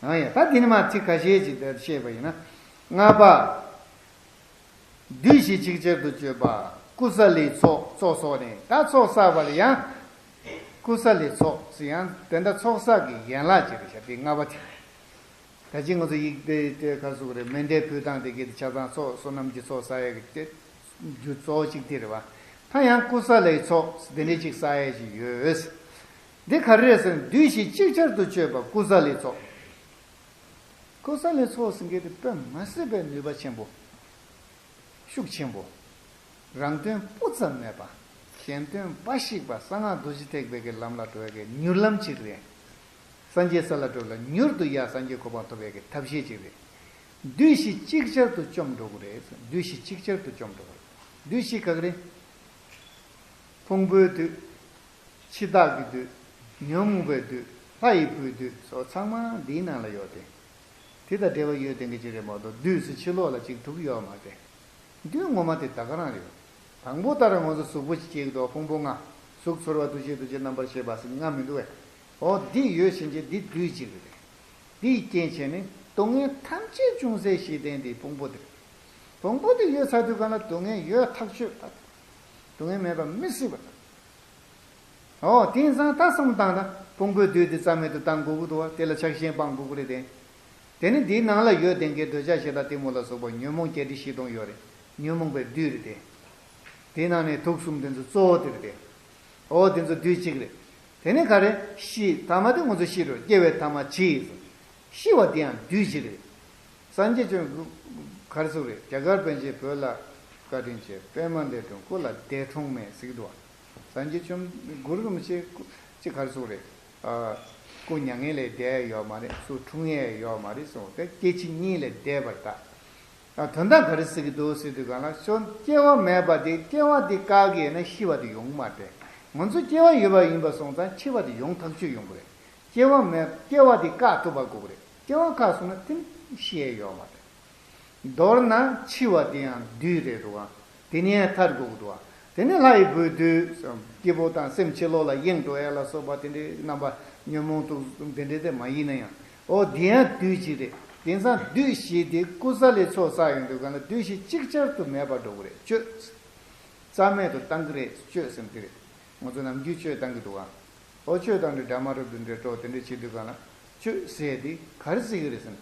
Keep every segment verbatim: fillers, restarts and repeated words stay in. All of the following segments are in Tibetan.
ཡང་ཡང་ད་འདི་ནི་མ་ཚིག་ཁ་ཤས་ཅིག་དེར་བཤད་པ་ཡིན་ན། ལྔ་པ། བདུད་བཞི་ཅིག་ཅར་དུ་སྤྱོད་པ་ཀུ་ས་ལིའི་ཚོགས། ཚོགས་གསོག་ནས་ད་ཚོགས་བསགས་པ་ལ་ཡང་ཀུ་ས་ལིའི་ཚོགས་ཟེར། ཡང་དེ་འདྲ་ཚོགས་བསགས་ཀྱི་ཡན་ལག་ཅིག་རེད་ཤག་དེ་ལྔ་པ་དེ། ད་ཅི་ང་ཚོ་ཡིག་དེ་དེ་ག་རེ་ཟེར་དགོས་རེད། མཎྜལ་ཕུལ་སྟངས་དེ་གའི་དེ་ཆ་ཚང་ཚོགས་བསོད་ནམས་ཀྱི་ཚོགས་བསགས་ཡས་ཀྱི་དེ་རྒྱུ་གཙོ་བོ་གཅིག་དེ་རེད་བ། ད་ཡང་ཀུ་ས་ལིའི་ཚོགས་དེ་འདྲ་ཅིག་བསགས་ཡས་ཅིག་ཡོད། འདི་ག་རེ་རེད་ཟེར་ན། བདུད་བཞི་ཅིག་ཅར་དུ་སྤྱོད་པ་ཀུ་ས་ལིའི་ཚོགས། ཀུ་ས་ལིའི་ཚོགས་ཟེར་མཁན་དེ་དཔེ་མ་སྲིད་པའི་ནུས་པ་ཆེན་པོ། ཤུགས་ཆེན་པོ། རང་དོན་སྤུ་ཙམ་མེད་པ། གཞན་དོན་འབའ་ཞིག་པ། གསང་སྔགས་རྡོ་རྗེ་ཐེག་པའི་གི་ལམ་ལ་འགྲོ་བའི་གི་མྱུར་ལམ་ཅིག་རེད། སངས་རྒྱས་ས་ལ་འགྲོ་ལ་མྱུར་དུ་ཡར་སངས་རྒྱས་གོ་འཕང་ཐོབ་པའི་གི་ཐབས་ཤེས་ཅིག་རེད། བདུད་བཞི་ཅིག་ཅར་དུ་བཅོམ་འགྲོ་གི་རེད། བདུད་བཞི་ཅིག་ཅར་དུ་བཅོམ་འགྲོ་གི་རེད། བདུད་བཞི་ག་གི་རེད། ཕུང་པོའི་བདུད། འཆི་བདག་གི་བདུད། ཉོན་མོངས་པའི་བདུད། ལྷ་ཡི་བུའི་བདུད་སོགས་ཚང་མ་འདིའི་ནང་ལ་ཡོད་དེ། དེ་དང་འབྲེལ་བ་ཡོད་དེ་འགའ་ཅིག་རེད་མ་གཏོགས་བདུད་ཟེར་ཕྱི་ལོགས་ལ་ཅིག་ཐུག་ཡོད་མ་རེད། བདུད་ངོ་མ་དེ་ད་ག་རང་རེད། དང་པོ་ལྟར་ང་ཚོ་གཟུགས་པོ་ཅིག་སྐྱེ་གི་འདུག་ཕུང་པོ་ལྔ། གཟུགས་ཚོར་བ་འདུ་ཤེས་འདུ་བྱེད་རྣམ་པར་ཤེས་པ་ཟེར་ལྔ་མི་འདུག་བས། འོ་འདི་ཡོད་བཞིན་གྱི་འདི་བདུད་ཅིག་རེད། འདིའི་རྐྱེན་བྱས་ནས་སྡུག་བསྔལ་ཐམས་ཅད་ཅུང་ཟད་ཞི་བདེ་འདི་ཕུང་པོ་དེ་རེད། ཕུང་པོ་དེ་ཡོད་ཚར་དུས་གང་ལ་སྡུག་བསྔལ་ཡོད་ཐག་ཆོད་ད། སྡུག་བསྔལ་མེད་པ་མི་སྲིད་པ་དང་། འོ་དེང་སང་ད་བསམ་བཏང་ན་ཕུང་པོའི་བདུད་དེ་རྩ་མེད་དུ་བཏང་དགོས་ཀྱི་འདུག་བ། དེ་ལ་ཆགས་ཞེན་སྤང་དགོས་ཀྱི་རེད་དེ། དེ་ནི་འདིའི་ནང་ལ་ཡོད་དེ་འགའི་འདོད་ཆགས་ཞེ་སྡང་གཏི་མུག་ལ་སོགས་པ་ཉོན་མོངས་བརྒྱད་ཁྲི་བཞི་སྟོང་ཡོད་རེད། ཉོན་མོངས་པའི་བདུད་རེད་དེ། དེའི་ནང་ནས་དུག་གསུམ་དེ་ཚོ་གཙོ་བོ་དེ་རེད་དེ། འོ་དེ་ཚོ་བདུད་གཅིག་རེད། དེ་ནས་ག་རེ་ཤི་ཐ་མ་དེ་ང་ཚོ་ཤི་རོ་སྐྱེ་བའི་ཐ་མ་འཆི་ཡིན་ཟེར། ཤི་བ་དེ་ཡང་བདུད་གཅིག་རེད། སངས་རྒྱས་བྱོན་ག་རེ་ཟེར་རེད། རྒྱ་གར་པཎ་ཆེན་བོད་ལ་བཀའ་དྲིན་ཆེ། པདྨ་འདས་གྲོངས་སྐུ་ལ་འདས་འཁྲུངས་མེད་ཟེར་གི་འདུག་བ། སངས་རྒྱས་བྱོན་གུ་རུ་རིན་པོ་ཆེ་སྐུ་ཅི་ག་རེ་ཟེར་རེད། ཨ། སྐུ་མྱ་ངན་ལས་འདས་ཡོད་མ་རེད། སུ་འཁྲུངས་ཡས་ཡོད་མ་རེད་གསུངས་ཏེ་སྐྱེ་འཆི་གཉིས་ལས་འདས་པར་གདའ། ཨ། དོན་དག་ག་རེ་ཟེར་གི་འདུག་ཟེར་དུས་གང་ལ་ཤོ་སྐྱེ་བ་མེད་པ་དེ་སྐྱེ་བ་དེ་བཀག་གི་ཡོད་ན་ཤི་བ་དེ་ཡོང་གི་མ་རེད། ང་ཚོ་སྐྱེ་བ་ཡོད་པ་ཡིན་པ་སོང་ཙང་འཆི་བ་དེ་ཡོང་ཐག་ཆོད་ཡོང་གི་རེད། སྐྱེ་བ་མེད་སྐྱེ་བ་དེ་བཀག་ཐུབ་པ་དགོས་ཀྱི་རེད། སྐྱེ་བ་བཀག་སོང་ན་དེ་ཤི་ཡས་ཡོད་མ་རེད། མདོར་ན་འཆི་བ་དེ་ཡང་བདུད་རེད་འདུག་ག་དེ་ནས་ཐར་དགོས་ཀྱི་འདུག་ག་དེ་ནས་ལྷ་ཡི་བུའི་བདུད་སྐྱེ་བོ་དང་སེམས་ཕྱི་ལོགས་ལ་གཡེང་འགྲོ་ཡ་ལ་སོགས་པ་དེ་འདྲའི་རྣམ་པ་ཉོན་མོངས་དུག་གསུམ་དེ་འདྲའི་དེ་མ་ཡིན་ན་ཡང་འོ་དེ་ཡང་བདུད་ཅིག་རེད། དེང་སང་བདུད་བཞི་དེ་ཀུ་ས་ལི་ཚོགས་བསགས་ཡོང་དུས་གང་ལ་བདུད་བཞི་ཅིག་ཅར་དུ་མེད་པར་འགྲོ་གི་རེད། གཅོད། རྩ་མེད་དུ་བཏང་གི་རེད། གཅོད་ཟེར་དེ་རེད། ང་ཚོ་ནམ་རྒྱུན་གཅོད་བཏང་གི་འདུག་ག་འོ་གཅོད་བཏང་དུས་དགྲ་མ་རུབ་དེ་འདྲའི་འགྲོ་དེ་འདྲའི་བྱེད་དུས་གང་ལ་གཅོད་ཟེར་དེ་ག་རེ་ཟེར་གི་རེད་ཟེར་ན།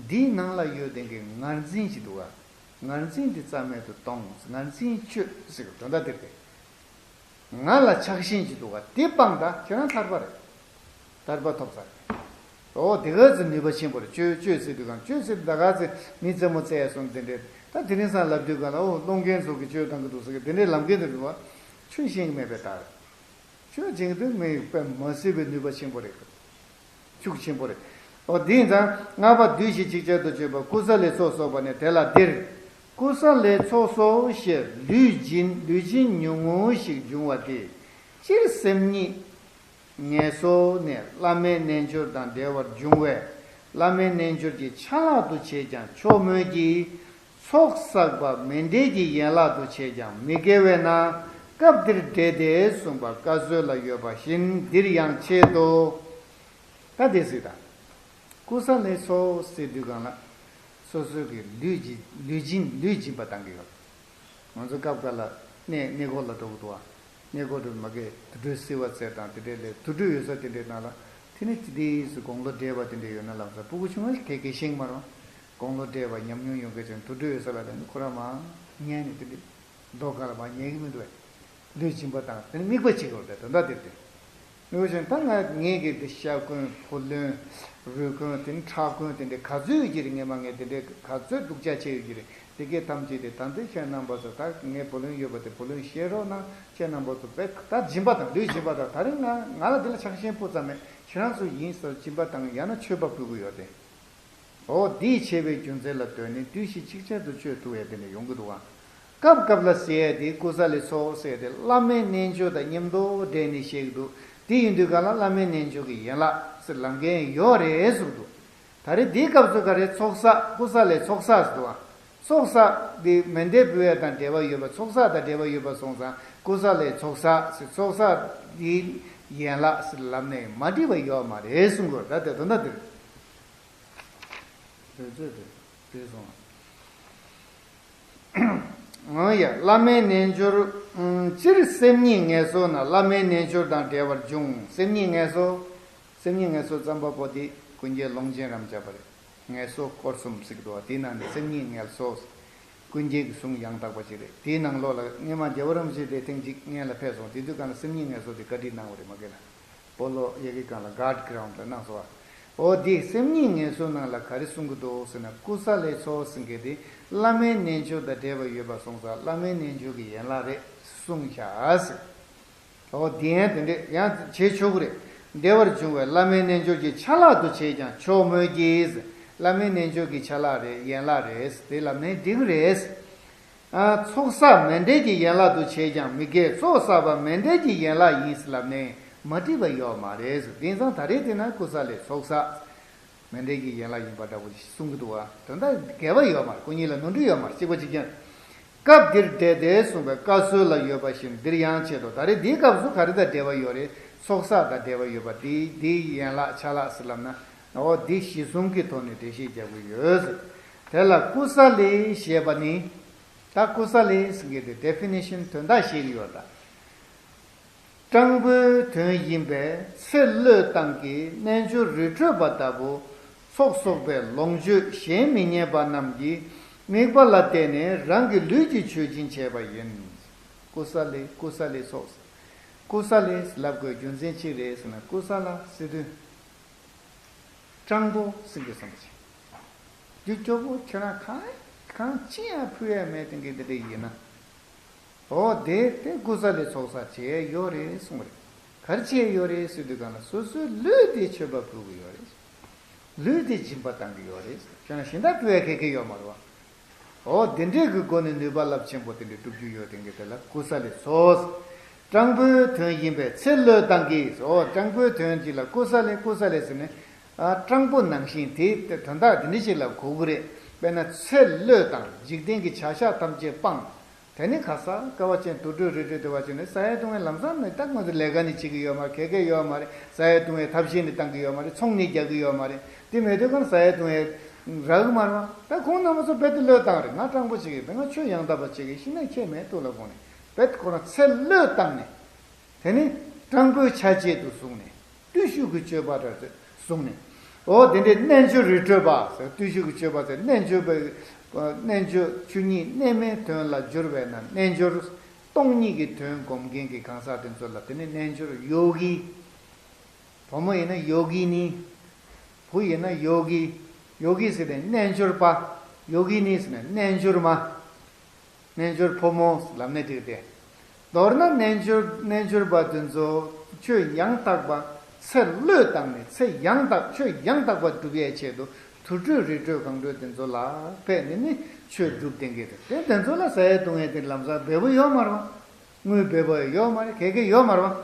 འདིའི་ནང་ལ་ཡོད་དེ་གི་ངར་འཛིན་ཅིག་འདུག་ག་ངར་འཛིན་འདི་རྩ་མེད་དུ་གཏོང་། ངར་འཛིན་གཅོད་ཟེར་གི་དོན་དག་དེ་རེད། ང་ལ་ཆགས་ཞེན་ཅིག་འདུག་ག་དེ་སྤངས་ད་ཁྱེད་རང་ཐར་པ་རེད། ཐར་པ་ཐོབ་ཚར་རེད། འོ་དེ་ག་ཚོད་ནུས་པ་ཆེན་པོ་རེད། གཅོད་གཅོད་ཟེར་དུས་གང་གཅོད་ཟེར་དུས་ད་ག་ཚོད་མི་རྩེད་མོ་རྩེ་ཡ་སོང་དེ་འདྲས་ད་དེ་རིང་སང་ལབ་དུས་གང་ལ་འོ་སློང་མཁན་ཚོ་གི་གཅོད་བཏང་གི་འདུག་ཟེར་གི་དེ་འདྲས་ལབ་མཁན་དེ་རེད་བ། ཆོས་ཤེས་ཀྱི་མེད་པའི་རྟགས་རེད། ཆོས་བྱེད་དུས་མི་དཔེ་མ་སྲིད་པའི་ནུས་པ་ཆེན་པོ་རེད། ཤུགས་ཆེན་པོ་རེད། འོ་དེ་ཡིན་ཙང་ལྔ་པ་བདུད་བཞི་ཅིག་ཅར་དུ་སྤྱོད་པ་ཀུ་ས་ལི་ཚོགས་གསོག་པ་ནི་དེ་ལ་འདིར། ཀུ་ས་ལི་ཚོགས་གསོག་ཞེས་ལུས་སྦྱིན་ལུས་སྦྱིན་ཉུང་ངུ་ཞིག་འབྱུང་བ་སྟེ། སྤྱིར་སེམས་ཉིད་ངལ་གསོ་ནས་བླ་མའི་རྣལ་འབྱོར་དང་འབྲེལ་བར་འབྱུང་བས་བླ་མའི་རྣལ་འབྱོར་གྱི་ཆ་ལག་ཏུ་བྱས་ཀྱང་ཆོག་མོད་ཀྱི། ཚོགས་བསགས་པ་མཎྜལ་གྱི་ཡན་ལག་ཏུ་བྱས་ཀྱང་མི་འགལ་བས་ན་སྐབས་འདིར་འགྲེལ་ཏེ་གསུངས་པ་བཀའ་སྲོལ་ལ་ཡོད་པ་བཞིན་འདིར་ཡང་འཆད་དོ། ད་དེ་སྲིད་དང་། ཀུ་ས་ལི་ཚོགས་ཟེར་དུས་གང་ལ། སོ་སོའི་གི་ལུས་ཀྱི་ལུས་སྦྱིན་ལུས་སྦྱིན་པ་བཏང་གི་ཡོད། ང་ཚོ་སྐབས་འགའ་ལ་གནས་གནས་སྐོར་ལ་འགྲོ་གི་འདུག་བ། གནས་སྐོར་འགྲོ་མ་གི་དུར་ཁྲོད་བསིལ་བ་ཟེར་དང་དེ་འདྲའི་ལས་དུར་ཁྲོད་ཡོད་ས་དེ་འདྲའི་ནང་ལ་དེ་ནི་དེ་དེའི་སུ་དགུང་ལོ་བགྲེས་པ་དེ་འདྲའི་ཡོད་ན་ལམ་སང་སྤུ་གུ་ཆུང་ངུ་ཞིག་དེ་གི་ཤེས་ཀྱི་མ་རེད། དགུང་ལོ་བགྲེས་པ་ཉམས་མྱོང་ཡོད་མཁན་ཅིག་དུར་ཁྲོད་ཡོད་ས་ལ་ལས་ནི་ཁོ་རང་མ་ཉན་ནས་དེ་འདྲའི་རྡོ་སྒང་ལ་མ་ཉན་གི་མི་འདུག་བས། ལུས་སྦྱིན་པ་དང་དེ་ནི་དམིགས་པ་གཅིག་ཡོད་རེད་དོན་དག་དེ་རེད། དངོས་བཞིན་ད་ང་ངེད་ཀྱི་འདི་ཤ་དཀོན་ཕོ་རློན་རུས་དཀོན་དེ་ནི་ཁྲག་དཀོན་དེ་འདྲའི་ག་ཚོད་ཡོད་ཀྱི་རེད། ངས་མ་ངས་དེ་འདྲའི་ག་ཚོད་སྡུག་ཅག་བྱས་ཡོད་ཀྱི་རེད། དེ་གས་ཐམས་ཅད་དེ་ད་འདི་ཁྱེད་རྣམ་པ་ཚོ་ད་ངས་བུ་ལོན་ཡོད་པ་དེ་བུ་ལོན་བཤད་རོགས་གནང་། ཁྱེད་རྣམ་པ་ཚོ་དཔེ་ད་སྦྱིན་པ་དང་ལུས་སྦྱིན་པ་དང་ད་རིང་ང་ང་ལ་འདི་ལ་ཆགས་ཞེན་སྤུ་ཙམ་མེད། ཁྱེད་རང་ཚོ་ཡིན་ཟེར་སྦྱིན་པ་དང་ཡང་ན་མཆོད་པ་ཕུལ་གི་ཡོད་དེ། འོ་འདིས་ཆེ་བའི་རྒྱུ་མཚན་ལ་ལྟོས་ནས་བདུད་བཞི་ཅིག་ཅར་དུ་གཅོད་ཐུབ་ཡས་དེ་འདྲ་ཡོང་གི་འདུག་ཨང་། སྐབས་སྐབས་ལ་ཟེར་ཡས་དེ་ཀུ་ས་ལི་ཚོགས་ཟེར་ཏེ་བླ་མའི་རྣལ་འབྱོར་དང་མཉམ་དུ་འབྲེལ་ནས་བཤད་ཀྱི་འདུག་དེ་ཡིན་དུས་ག་ལ་བླ་མའི་རྣལ་འབྱོར་གྱི་ཡན་ལག་ཟེར་ལབ་མཁན་ཡོད་རེད་གསུངས་འདུག་ད་རེས་འདིའི་སྐབས་སུ་ག་རེ་ཚོགས་བསགས་ཀུ་ས་ལི་ཚོགས་བསགས་ཟེར་འདུག་ཨང་། ཚོགས་བསགས་འདི་མཎྜལ་ཕུལ་ཡས་དང་འབྲེལ་བ་ཡོད་པ་ཚོགས་བསགས་དང་འབྲེལ་བ་ཡོད་པ་སོང་ཙང་ཀུ་ས་ལི་ཚོགས་བསགས་ཟེར་ཚོགས་བསགས་འདིའི་ཡན་ལག་ཟེར་ལབ་ནས་མ་འགྲིག་པ་ཡོད་མ་རེད་གསུངས་དགོས་ད་དེ་དོན་དག་འདིར། དུས་ཚོད་དེ་དུས་སོང་། ཨང་ཡ། བླ་མའི་རྣལ་འབྱོར། ཨང་། སྤྱིར་སེམས་ཉིད་ངལ་གསོ་ན་བླ་མའི་རྣལ་འབྱོར་དང་འབྲེལ་བར་འབྱུང་། སེམས་ཉིད་ངལ་གསོ། སེམས་ཉིད་ངལ་གསོ་རྩོམ་པ་པོ་དེ་ཀུན་མཁྱེན་ཀློང་ཆེན་རབ་འབྱམས་པ་རེད། ངལ་གསོ་སྐོར་གསུམ་ཟེར་གྱི་འདུག་བ། དེའི་ནང་ནས་སེམས་ཉིད་ངལ་གསོ། ཀུན་མཁྱེན་གྱི་གཞུང་ཡང་དག་པ་ཅིག་རེད། དེའི་ནང་ལོགས་ལ་སྔོན་མ་རྒྱལ་བ་རིན་པོ་ཆེ་དེ་ཐེངས་གཅིག་སྔོན་ལ་ཕེབས་སོང་། དེ་དུས་སྒང་ལ་སེམས་ཉིད་ངལ་གསོ་དེ་བཀའ་འདྲི་གནང་བ་རེད་མ་གི་ལ། སྤོ་ལོ་ཡ་གི་སྒང་ལ་གྷོཌ་གྷི་རའུན་ཌ་ལ་གནང་སོང་བ། འོ་དེ་སེམས་ཉིད་ངལ་གསོ་ནང་ལ་ག་རེ་གསུང་གི་འདུག་ཟེར་ན། ཀུ་ས་ལི་ཚོགས་ཟེར་མཁན་དེ་བླ་མའི་རྣལ་འབྱོར་དང་འབྲེལ་བ་ཡོད་པ་སོང་ཙང་བླ་མའི་རྣལ་འབྱོར་གྱི་ཡན་ལག་རེད་གསུངས་ཤག་ཟེར། འོ་དེ་ཡང་དེ་འདྲས་ཡང་བྱེད་ཆོག་གི་རེད། བདེ་བར་འབྱུང་བའི་བླ་མའི་རྣལ་འབྱོར་གྱི་ཆ་ལག་ཏུ་བྱས་ཀྱང་ཆོག་མོད་ཀྱི། བླ་མའི་རྣལ་འབྱོར་གྱི་ཆ་ལག་རེད། ཡན་ལག་རེད། དེ་ལབ་ནས་འགྲིག་གི་རེད། ཨ། ཚོགས་བསགས་མཎྜལ་གྱི་ཡན་ལག་ཏུ་བྱས་ཀྱང་མི་འགལ། ཚོགས་བསགས་པ་མཎྜལ་གྱི་ཡན་ལག་ཡིན་ལབ་ནས་མ་བྲིས་པ་ཡོད་མ་རེད། དེང་སང་ད་རེས་དེ་ན་ཀུ་ས་ལི་ཚོགས་བསགས་མཎྜལ་གྱི་ཡན་ལག་ཡིན་པ་འདྲ་པོ་ཞིག་གསུང་གི་འདུག་བ། དོན་དག་འགལ་བ་ཡོད་མ་རེད། ཁོ་གཉིས་ལ་ནོར་འཁྲུལ་ཡོད་མ་རེད། གཅིག་པ་གཅིག་རྐྱང་། སྐབས་འདིར་འབྲེལ་ཏེ་གསུངས་པའི་བཀའ་སྲོལ་ལ་ཡོད་པ་བཞིན་འདིར་ཡང་བྱེད་དོ། ད་རེས་འདིའི་སྐབས་སུ་ག་རེ་དང་འབྲེལ་བ་ཡོད་རེད། ཚོགས་བསགས་དང་འབྲེལ་བ་ཡོད་པ་འདི་འདིའི་ཡན་ལག་ཆ་ལག་ཟེར་ལབ་ན། འོ་འདི་གཞི་བཟུང་གི་ཐོག་ནས་འགྲེལ་བཤད་རྒྱག་གི་ཡོད། དེ་ལ་ཀུ་ས་ལི་ཞེས་པ་ནི། ད་ཀུ་ས་ལི་ཟེར་མཁན་དེ་ཌེ་ཕི་ནེ་ཤན་དོན་དག་བཤད་ཀྱི་ཡོད་ད། སྤྲང་པོའི་དོན་ཡིན་པས་ཚེ་བློས་བཏང་གིས་རྣལ་འབྱོར་རི་ཁྲོད་པ་ལྟ་བུ་ཚོགས་གསོག་པའི་ལོངས་སྤྱོད་གཞན་མི་རྙེད་པ་རྣམས་ཀྱིས་དམིགས་པ་ལ་བརྟེན་ནས་རང་གི་ལུས་ཀྱི་མཆོད་སྦྱིན་བྱས་པ་ཡིན། ཀུ་ས་ལི། ཀུ་ས་ལི་ཚོགས། ཀུ་ས་ལི་ལབ་དགོས་རྒྱུ་མཚན་ཅི་རེད་ཟེར་ན། ཀུ་ས་ལི་ཟེར་དུས་སྤྲང་པོ་ཟེར་གྱི་བསམ་པ་བྱེད། རྒྱུ་སྐྱོ་པོ་ཁྱོད་རང་གང་གང་ཅི་ཡང་ཕུལ་ཡ་མེད་དེ་འདྲ་ཡིན་ན། འོ་དེ་དེ་ཀུ་ས་ལི་ཚོགས་བསགས་བྱས་ཡོད་རེད་གསུངས་རེད། ག་རེ་བྱས་ཡོད་རེད་ཟེར་དུས་སྒང་ལ་སོ་སོའི་ལུས་དེ་མཆོད་པ་ཕུལ་གྱི་ཡོད་རེད། ལུས་དེ་སྦྱིན་པ་བཏང་གི་ཡོད་རེད། ཁྱོད་རང་གཞན་དག་ཕུལ་ཡ་ག་གེ་ཡོད་མ་རེད་བ། འོ་དེ་འདྲའི་གི་སྒོ་ནས་ནུས་པ་རླབས་ཆེན་པོ་དེ་འདྲ་སྒྲུབ་རྒྱུ་ཡོད་དེ་འདྲ་དེ་ལ་ཀུ་ས་ལི་ཚོགས། སྤྲང་པོའི་དོན་ཡིན་པས་ཚེ་བློས་བཏང་གིས། འོ་སྤྲང་པོའི་དོན་གྱི་ལ་ཀུ་ས་ལི་ཀུ་ས་ལི་ཟེར་ནས། ཨ། སྤྲང་པོ་ནང་བཞིན་དེ་དོན་དག་དེ་འདྲ་ཞིག་ལ་གོ་གི་རེད། དཔེར་ན་ཚེ་བློས་བཏང་། འཇིག་རྟེན་གྱི་བྱ་བཞག་ཐམས་ཅད་སྤངས། དེ་ནི་ག་ས་སྐལ་བ་ཅན་དུར་ཁྲོད་རི་ཁྲོད་དེ་བ་ཅིག་ནས་ཟ་ཡས་བཏུང་ཡས་ལམ་སང་ནས་ད་ང་ཚོ་ལས་ཀ་ནི་བྱེད་ཀྱི་ཡོད་མ་རེད། ག་གེ་ཡོད་མ་རེད། ཟ་ཡས་བཏུང་ཡས་ཐབས་ཤེས་ནི་བཏང་གི་ཡོད་མ་རེད། ཚོང་ནི་རྒྱག་གི་ཡོད་མ་རེད། དེ་མེད་དུས་གང་ཟ་ཡས་བཏུང་ཡས་རག་གི་མ་རེད་བ། ད་ཁོང་རྣམ་པ་ཚོ་རྦད་དེ་བློས་བཏང་རེད། ང་སྤྲང་པོ་བྱེད་ཀྱི་རེད། ང་ཆོས་ཡང་དག་པ་བྱེད་ཀྱི་ཤི་ན་ཁྱད་མེད་འདུག་ལབ་དགོངས་ནས་རྦད་དེ་ཁོ་རང་ཚེ་བློས་བཏང་ནས། དེ་ནི་སྤྲང་པོའི་ཆ་བྱད་དུ་བཟུང་ནས། བརྟུལ་ཞུགས་ཀྱི་སྤྱོད་པ་ར་བཟུང་ནས། འོ་དེ་འདྲའི་རྣལ་འབྱོར་རི་ཁྲོད་པ་ཟེར། བརྟུལ་ཞུགས་ཀྱི་སྤྱོད་པ་ཟེར། རྣལ་འབྱོར་པའི་རྣལ་འབྱོར་ཆོས་ཉིད་གནས་མལ་དོན་ལ་སྦྱོར་བས་ན་རྣལ་འབྱོར། སྟོང་ཉིད་ཀྱི་དོན་སྒོམ་མཁན་གྱི་གང་ཟག་དེ་ཚོ་ལ་དེ་ནི་རྣལ་འབྱོར་ཡོ་གི། བུ་མོ་ཡིན་ན་ཡོ་གི་ནི། བུ་ཡིན་ན་ཡོ་གི། ཡོ་གི་ཟེར་ནས་རྣལ་འབྱོར་པ། ཡོ་གི་ནི་ཟེར་ནས་རྣལ་འབྱོར་མ། རྣལ་འབྱོར་ཕོ་མོ་ལབ་ནས་འགྲིག་སྟེ། མདོར་ན་རྣལ་འབྱོར་རྣལ་འབྱོར་པ་དེ་ཚོ་ཆོས་ཡང་དག་པ་ཚེ་བློས་བཏང་ནས་ཚེ་ཡང་དག་ཆོས་ཡང་དག་པ་སྒྲུབ་ཡས་ཆེད་དུ་དུར་ཁྲོད་རི་ཁྲོད་གངས་ཁྲོད་དེ་ཚོ་ལ་ཕེབས་ནས་ནི་ཆོས་སྒྲུབ་བསྟན་གྱི་རེད། དེ་དེ་ཚོ་ལ་ཟ་ཡས་བཏུང་ཡས་དེ་ལམ་སང་འབེལ་པོ་ཡོད་མ་རེད་བ། དངུལ་འབེལ་པོ་ཡོད་མ་རེད། ག་གེ་ཡོད་མ་རེད་བ།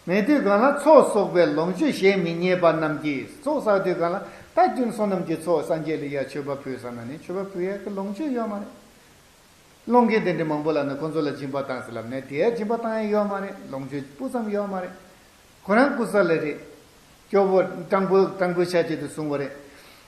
མེད་དུས་གང་ལ་ཚོགས་གསོག་པའི་ལོངས་སྤྱོད་གཞན་མི་རྙེད་པ་རྣམས་ཀྱིས། ཚོགས་བསགས་དུས་གང་ལ་ད་རྒྱུན་བསོད་ནམས་ཀྱི་ཚོགས་སངས་རྒྱས་ལ་ཡ་མཆོད་པ་ཕུལ་བསམ་ན་ནི་མཆོད་པ་ཕུལ་ཡས་ཀྱི་ལོངས་སྤྱོད་ཡོད་མ་རེད། སློང་མཁན་དེ་འདྲ་མང་པོ་ལ་ནི་ཁོང་ཚོ་ལ་སྦྱིན་པ་བཏང་ཟེར་ལབ་ནས་དེ་ཡ་སྦྱིན་པ་བཏང་ཡས་ཡོད་མ་རེད། ལོངས་སྤྱོད་སྤུ་ཙམ་ཡོད་མ་རེད། ཁོ་རང་ཀུ་ས་ལི་རེད། སྐྱོ་བོ་སྤྲང་པོ་སྤྲང་པོའི་ཆ་བྱད་དུ་བཟུང་བ་རེད།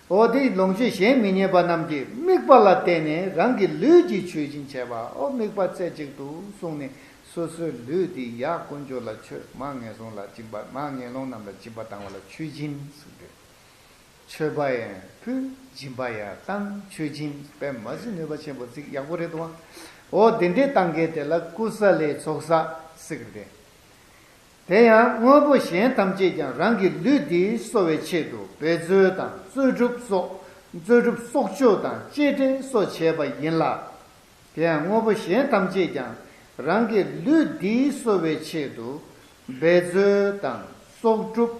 འོ་དེ་ལོངས་སྤྱོད་གཞན་མི་རྙེད་པ་རྣམས་ཀྱིས་དམིགས་པ་ལ་བརྟེན་ནས་རང་གི་ལུས་ཀྱི་མཆོད་སྦྱིན་བྱས་པ། འོ་དམིགས་པ་རྩེ་གཅིག་ཏུ་བཟུང་ནས་སོ་སོའི་ལུས་འདི་ཡ་དཀོན་མཆོག་ལ་མཆོད། མར་ངན་སོང་ལ་སྦྱིན་པ། མར་ངན་སློང་རྣམས་ལ་སྦྱིན་པ་བཏང་བ་ལ་མཆོད་སྦྱིན་ཟེར་གྱི་རེད། མཆོད་པ་ཡང་ཕུལ། སྦྱིན་པ་ཡང་བཏང་། མཆོད་སྦྱིན་དཔེ་མ་སྲིད་ནུས་པ་ཆེན་པོ་ཅིག་ཡག་པོ་རེད་འདུག་བ། འོ་དེ་འདྲའི་བཏང་མཁན་དེ་ལ་ཀུ་ས་ལི་ཚོགས་བསགས་ཟེར་གྱི་རེད། དེ་ཡང་དངོས་པོ་གཞན་ཐམས་ཅད་ཀྱང་རང་གི་ལུས་འདི་གསོ་བའི་ཆེད་དུ་འབད་རྩོལ་དང་རྩོལ་སྒྲུབ་སོགས། རྩོལ་སྒྲུབ་གསོག་འཇོག་དང་གཅེས་སྤྲས་སོགས་བྱས་པ་ཡིན་ལ། དེ་ཡང་དངོས་པོ་གཞན་ཐམས་ཅད་ཀྱང་རང་གི་ལུས་འདི་གསོ་བའི་ཆེད་དུ་འབད་རྩོལ་དང་གསོག་སྒྲུབ།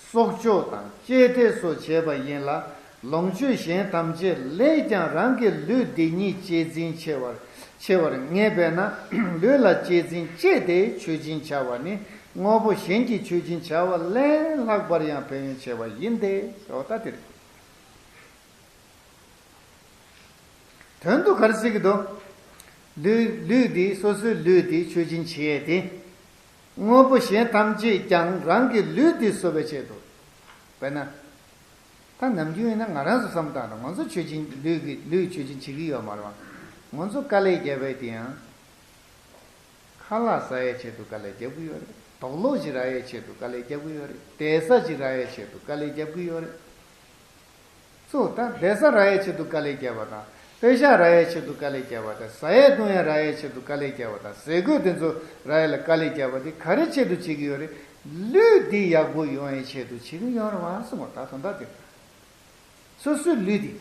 གསོག་འཇོག་དང་གཅེས་སྤྲས་སོགས་བྱས་པ་ཡིན་ལ། ལོངས་སྤྱོད་གཞན་ཐམས་ཅད་ལས་ཀྱང་རང་གི་ལུས་འདི་ཉིད་གཅེས་འཛིན་ཆེ་བར་ཆེ་བར་ངེས་པས་ན། ལུས་ལ་གཅེས་འཛིན་བཅས་ཏེ་མཆོད་སྦྱིན་བྱ་བ་ནི་དངོས་པོ་གཞན་གྱི་མཆོད་སྦྱིན་བྱ་བ་ལས་ལྷག་པར་ཡང་ཕན་ཡོན་ཆེ་བ་ཡིན་ཏེ། འོ་ད་དེ་རེད། དོན་དུ་ག་རེ་ཟེར་གྱི་འདུག་ལུས་ལུས་འདི་སོ་སོའི་ལུས་འདི་མཆོད་སྦྱིན་བྱེད་ཡས་དེ། དངོས་པོ་གཞན་ཐམས་ཅད་ཀྱང་རང་གི་ལུས་འདི་གསོ་བའི་ཆེད་དུ། དཔེར་ན། ད་ནམ་རྒྱུན་ཡིན་ན་ང་རང་ཚོ་བསམ་བཏང་རོགས། ང་ཚོ་མཆོད་སྦྱིན་ལུས་ཀྱི་ལུས་མཆོད་སྦྱིན་བྱེད་ཀྱི་ཡོད་མ་རེད་བ། ང་ཚོ་དཀའ་ལས་བརྒྱབ་པའི་དེ་ཡང་། ཁ་ལག་ཟ་ཡའི་ཆེད་དུ་དཀའ་ལས་རྒྱབ་ཀྱི་ཡོད་རེད། དོག་ལོག་ཅིག་རག་ཡའི་ཆེད་དུ་དཀའ་ལས་རྒྱབ་ཀྱི་ཡོད་རེད། བསྡད་ས་ཅིག་རག་ཡའི་ཆེད་དུ་དཀའ་ལས་རྒྱབ་ཀྱི་ཡོད་རེད། ཚུར་ད་བསྡད་ས་རག་ཡའི་ཆེད་དུ་དཀའ་ལས་བརྒྱབ་པ་དང་། པེ་ཤག་རག་ཡའི་ཆེད་དུ་དཀའ་ལས་བརྒྱབ་པ་དང་། ཟ་ཡས་བཏུང་ཡས་རག་ཡའི་ཆེད་དུ་དཀའ་ལས་བརྒྱབ་པ་དང་། ཟས་གོས་དེ་ཚོ་རག་ཡས་ལ་དཀའ་ལས་བརྒྱབ་པ་དེ་ག་རེ་ཆེད་དུ་བྱེད་ཀྱི་ཡོད་རེད། ལུས་འདི་ཡག་པོ་ཡོང་ཡའི་ཆེད་དུ་བྱེད་ཀྱི་ཡོད་རེད་བ་གསུངས་པ། ད་དོན་དག་དེ་རེད། སོ་སོའི་ལུས་འདི།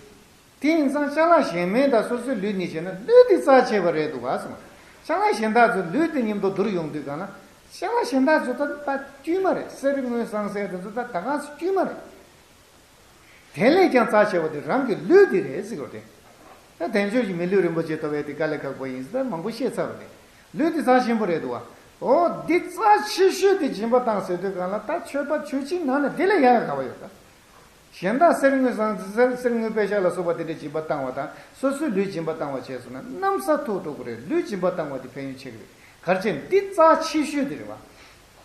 དེ་ཡིན་ཙང་ཅ་ལག་གཞན་མིན་དང་སོ་སོའི་ལུས་གཉིས་བྱས་ན་ལུས་འདི་རྩ་ཆེ་བ་རེད་འདུག་ག་གསུངས། ཅ་ལག་གཞན་དག་ཚོ་ལུས་དེ་མཉམ་དུ་བསྡུར་ཡོང་དུས་གང་ལ། ཅ་ལག་གཞན་དག་ཚོ་ད་ད་དཀྱུས་མ་རེད། གསེར་དངུལ་ཟངས་གསེར་དེ་ཚོ་ད་ད་ག་ཚོད་དཀྱུས་མ་རེད། དེ་ལས་ཀྱང་རྩ་ཆེ་བ་དེ་རང་གི་ལུས་དེ་རེད་ཟེར་གྱི་ཡོད་རེད། ད་དལ་འབྱོར་གྱི་མི་ལུས་རིན་པོ་ཆེ་ཐོབ་ཡས་དེ་དཀའ་ལས་ཁག་པོ་ཡིན་ཟེར་ད་མང་པོ་བཤད་ཚར་བ་རེད། ལུས་དེ་རྩ་ཆེན་པོ་རེད་འདུག་བ། འོ་འདི་རྩ་ཆེ་ཤོས་དེ་སྦྱིན་པ་བཏང་ཟེར་དུས་གང་ལ་ད་མཆོད་པ་མཆོད་སྦྱིན་ནང་ནས་དེ་ལས་ཡག་ག་བ་ཡོད་ད། གཞན་དག་གསེར་དངུལ་ཟངས་གསེར་གསེར་དངུལ་པེ་ཤག་ལ་སོགས་པ་དེ་འདྲའི་སྦྱིན་པ་བཏང་བ་དང་སོ་སོའི་ལུས་སྦྱིན་པ་བཏང་བ་བྱས་སོང་ན་གནམ་ས་ཐུག་འགྲོ་གི་རེད། ལུས་སྦྱིན་པ་བཏང་བ་དེ་ཕན་ཡོན་ཆེ་གི་རེད། ག་རེ་བྱས་ན་འདི་རྩ་ཆེ་ཤོས་དེ་རེད་བ།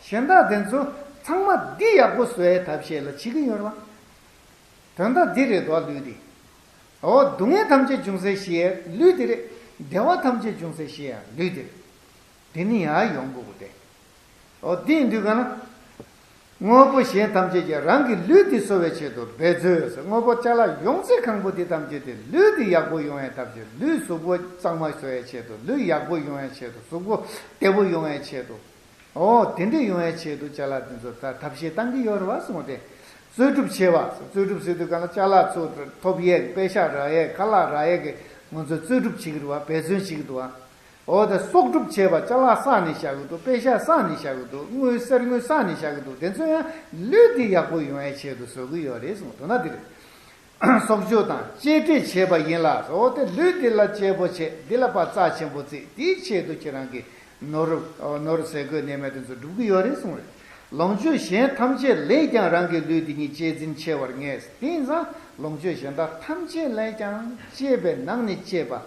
གཞན་དག་དེ་ཚོ་ཚང་མ་འདི་ཡག་པོ་བཟོ་ཡའི་ཐབས་ཤེས་ལ་བྱེད་ཀྱི་ཡོད་རེད་བ། དོན་དག་འདི་རེད་དོ་ལུས་འདི། འོ་སྡུག་བསྔལ་ཐམས་ཅད་ཅུང་ཟད་ཞི་ཡས་ལུས་འདི་རེད། བདེ་བ་ཐམས་ཅད་ཅུང་ཟད་ཞི་ཡས་ལུས་འདི་རེད། དེ་ནི་ཡང་ཡོང་དགོས་ཀྱི་རེད། འོ་དེ་ཡིན་དུས་ག་ན། དངོས་པོ་གཞན་ཐམས་ཅད་ཀྱང་རང་གི་ལུས་འདི་གསོ་བའི་ཆེད་དུ་འབད་རྩོལ་ཟེར། དངོས་པོ་ཅ་ལག་ཡོངས་རྫོགས་གང་པོ་འདི་ཐམས་ཅད་དེ་ལུས་འདི་ཡག་པོ་ཡོང་ཡའི་ཐབས་ཤེས། ལུས་གཟུགས་པོ་གཙང་མ་བཟོ་ཡའི་ཆེད་དུ། ལུས་ཡག་པོ་ཡོང་ཡའི་ཆེད་དུ། གཟུགས་པོ་བདེ་པོ་ཡོང་ཡའི་ཆེད་དུ། འོ་དེ་འདྲ་ཡོང་ཡའི་ཆེད་དུ་ཅ་ལག་འདི་ཚོ་ད་ཐབས་ཤེས་བཏང་གི་ཡོད་རེད་བ་གསུངས་ཏེ། རྩོལ་སྒྲུབ་བྱེད་པ། རྩོལ་སྒྲུབ་ཟེར་དུས་གང་ལ་ཅ་ལག་ཚུར་ཐོབ་ཡས་པེ་ཤག་རག་ཡས་ཁ་ལག་རག་ཡས་ཀྱི་ང་ཚོས་རྩོལ་སྒྲུབ་བྱེད་ཀྱི་རེད་བ། འབད་བརྩོན་བྱེད་ཀྱི་འདུག་བ། འོ་ད་གསོག་སྒྲུབ་བྱས་པ་ཅ་ལག་བསགས་ནས་བཞག་གི་འདུག་པེ་ཤག་བསགས་ནས་བཞག་གི་འདུག་དངུལ་གསེར་དངུལ་བསགས་ནས་བཞག་གི་འདུག་དེ་ཚོ་ཡང་ལུས་འདི་ཡག་པོ་ཡོང་ཡའི་ཆེད་དུ་བཟོ་གི་ཡོད་རེད་གསུངས། དོན་དག་འདི་རེད། གསོག་འཇོག་དང་གཅེས་སྤྲས་བྱས་པ་ཡིན་ལ། འོ་དེ་ལུས་འདི་ལ་གཅེས་པོ་བྱེད། འདི་ལ་ཕར་རྩ་ཆེན་པོ་བརྩི། དེའི་ཆེད་དུ་ཁྱེད་རང་གིས་ནོར་ནོར་ཟས་གོས་གནས་མལ་དེ་ཚོ་སྒྲུབ་ཀྱི་ཡོད་རེད་གསུངས་རེད། ལོངས་སྤྱོད་གཞན་ཐམས་ཅད་ལས་ཀྱང་རང་གི་ལུས་འདི་ཉིད་གཅེས་འཛིན་ཆེ་བར་ངེས། དེ་ཡིན་ཙང་ལོངས་སྤྱོད་གཞན་དག་ཐམས་ཅད་ལས་ཀྱང་གཅེས་པའི་ནང་ནས་གཅེས་པ།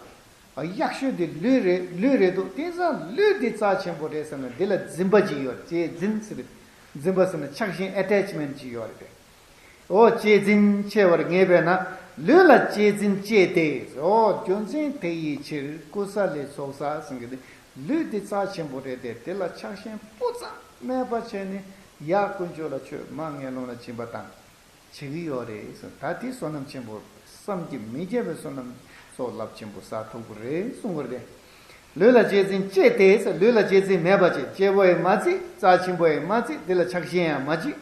ཡག་ཤོས་དེ་ལུས་རེད། ལུས་རེད་འདུག་དེང་སང་ལུས་འདི་རྩ་ཆེན་པོ་རེད་ཟེར་ན་འདི་ལ་འཛིན་པ་ཅིག་ཡོད་རེད། གཅེས་འཛིན་ཟེར་རེད། འཛིན་པ་ཟེར་ན་ཆགས་ཞེན་ཨེ་ཊེཆ་མེན་ཊི་ཅིག་ཡོད་རེད། འོ་གཅེས་འཛིན་ཆེ་བར་ངེས་པས་ན། ལུས་ལ་གཅེས་འཛིན་གཅེས་ཏེ། འོ་རྒྱུ་མཚན་དེ་ཡི་ཕྱིར་ཀུ་ས་ལི་ཚོགས་བསགས་ཟེར་གི་འདི་ལུས་འདི་རྩ་ཆེན་པོ་རེད་དེ། དེ་ལ་ཆགས་ཞེན་སྤུ་ཙམ་མེད་པ་བྱས་ནས་ཡར་དཀོན་མཆོག་ལ་མཆོད། མར་ངན་སློང་ལ་སྦྱིན་པ་བཏང་། བྱེད་ཀྱི་ཡོད་རེད་གསུངས། ད་དེ་བསོད་ནམས་ཆེན་པོ། བསམ་གྱིས་མི་ཁྱབ་པའི་བསོད་ནམས་ཚོགས་རླབས་ཆེན་པོ་བསགས་ཐུབ་ཀྱི་རེད་གསུང་གི་རེད། ལུས་ལ་གཅེས་འཛིན་གཅེས་ཏེ་ཟེར། ལུས་ལ་གཅེས་འཛིན་མེད་པ་བྱེད། གཅེས་པོ་ཡང་མ་བརྩི། རྩ་ཆེན་པོ་ཡང་མ་བརྩི། དེ་ལ་ཆགས་ཞེན་ཡང་མ་བྱེད།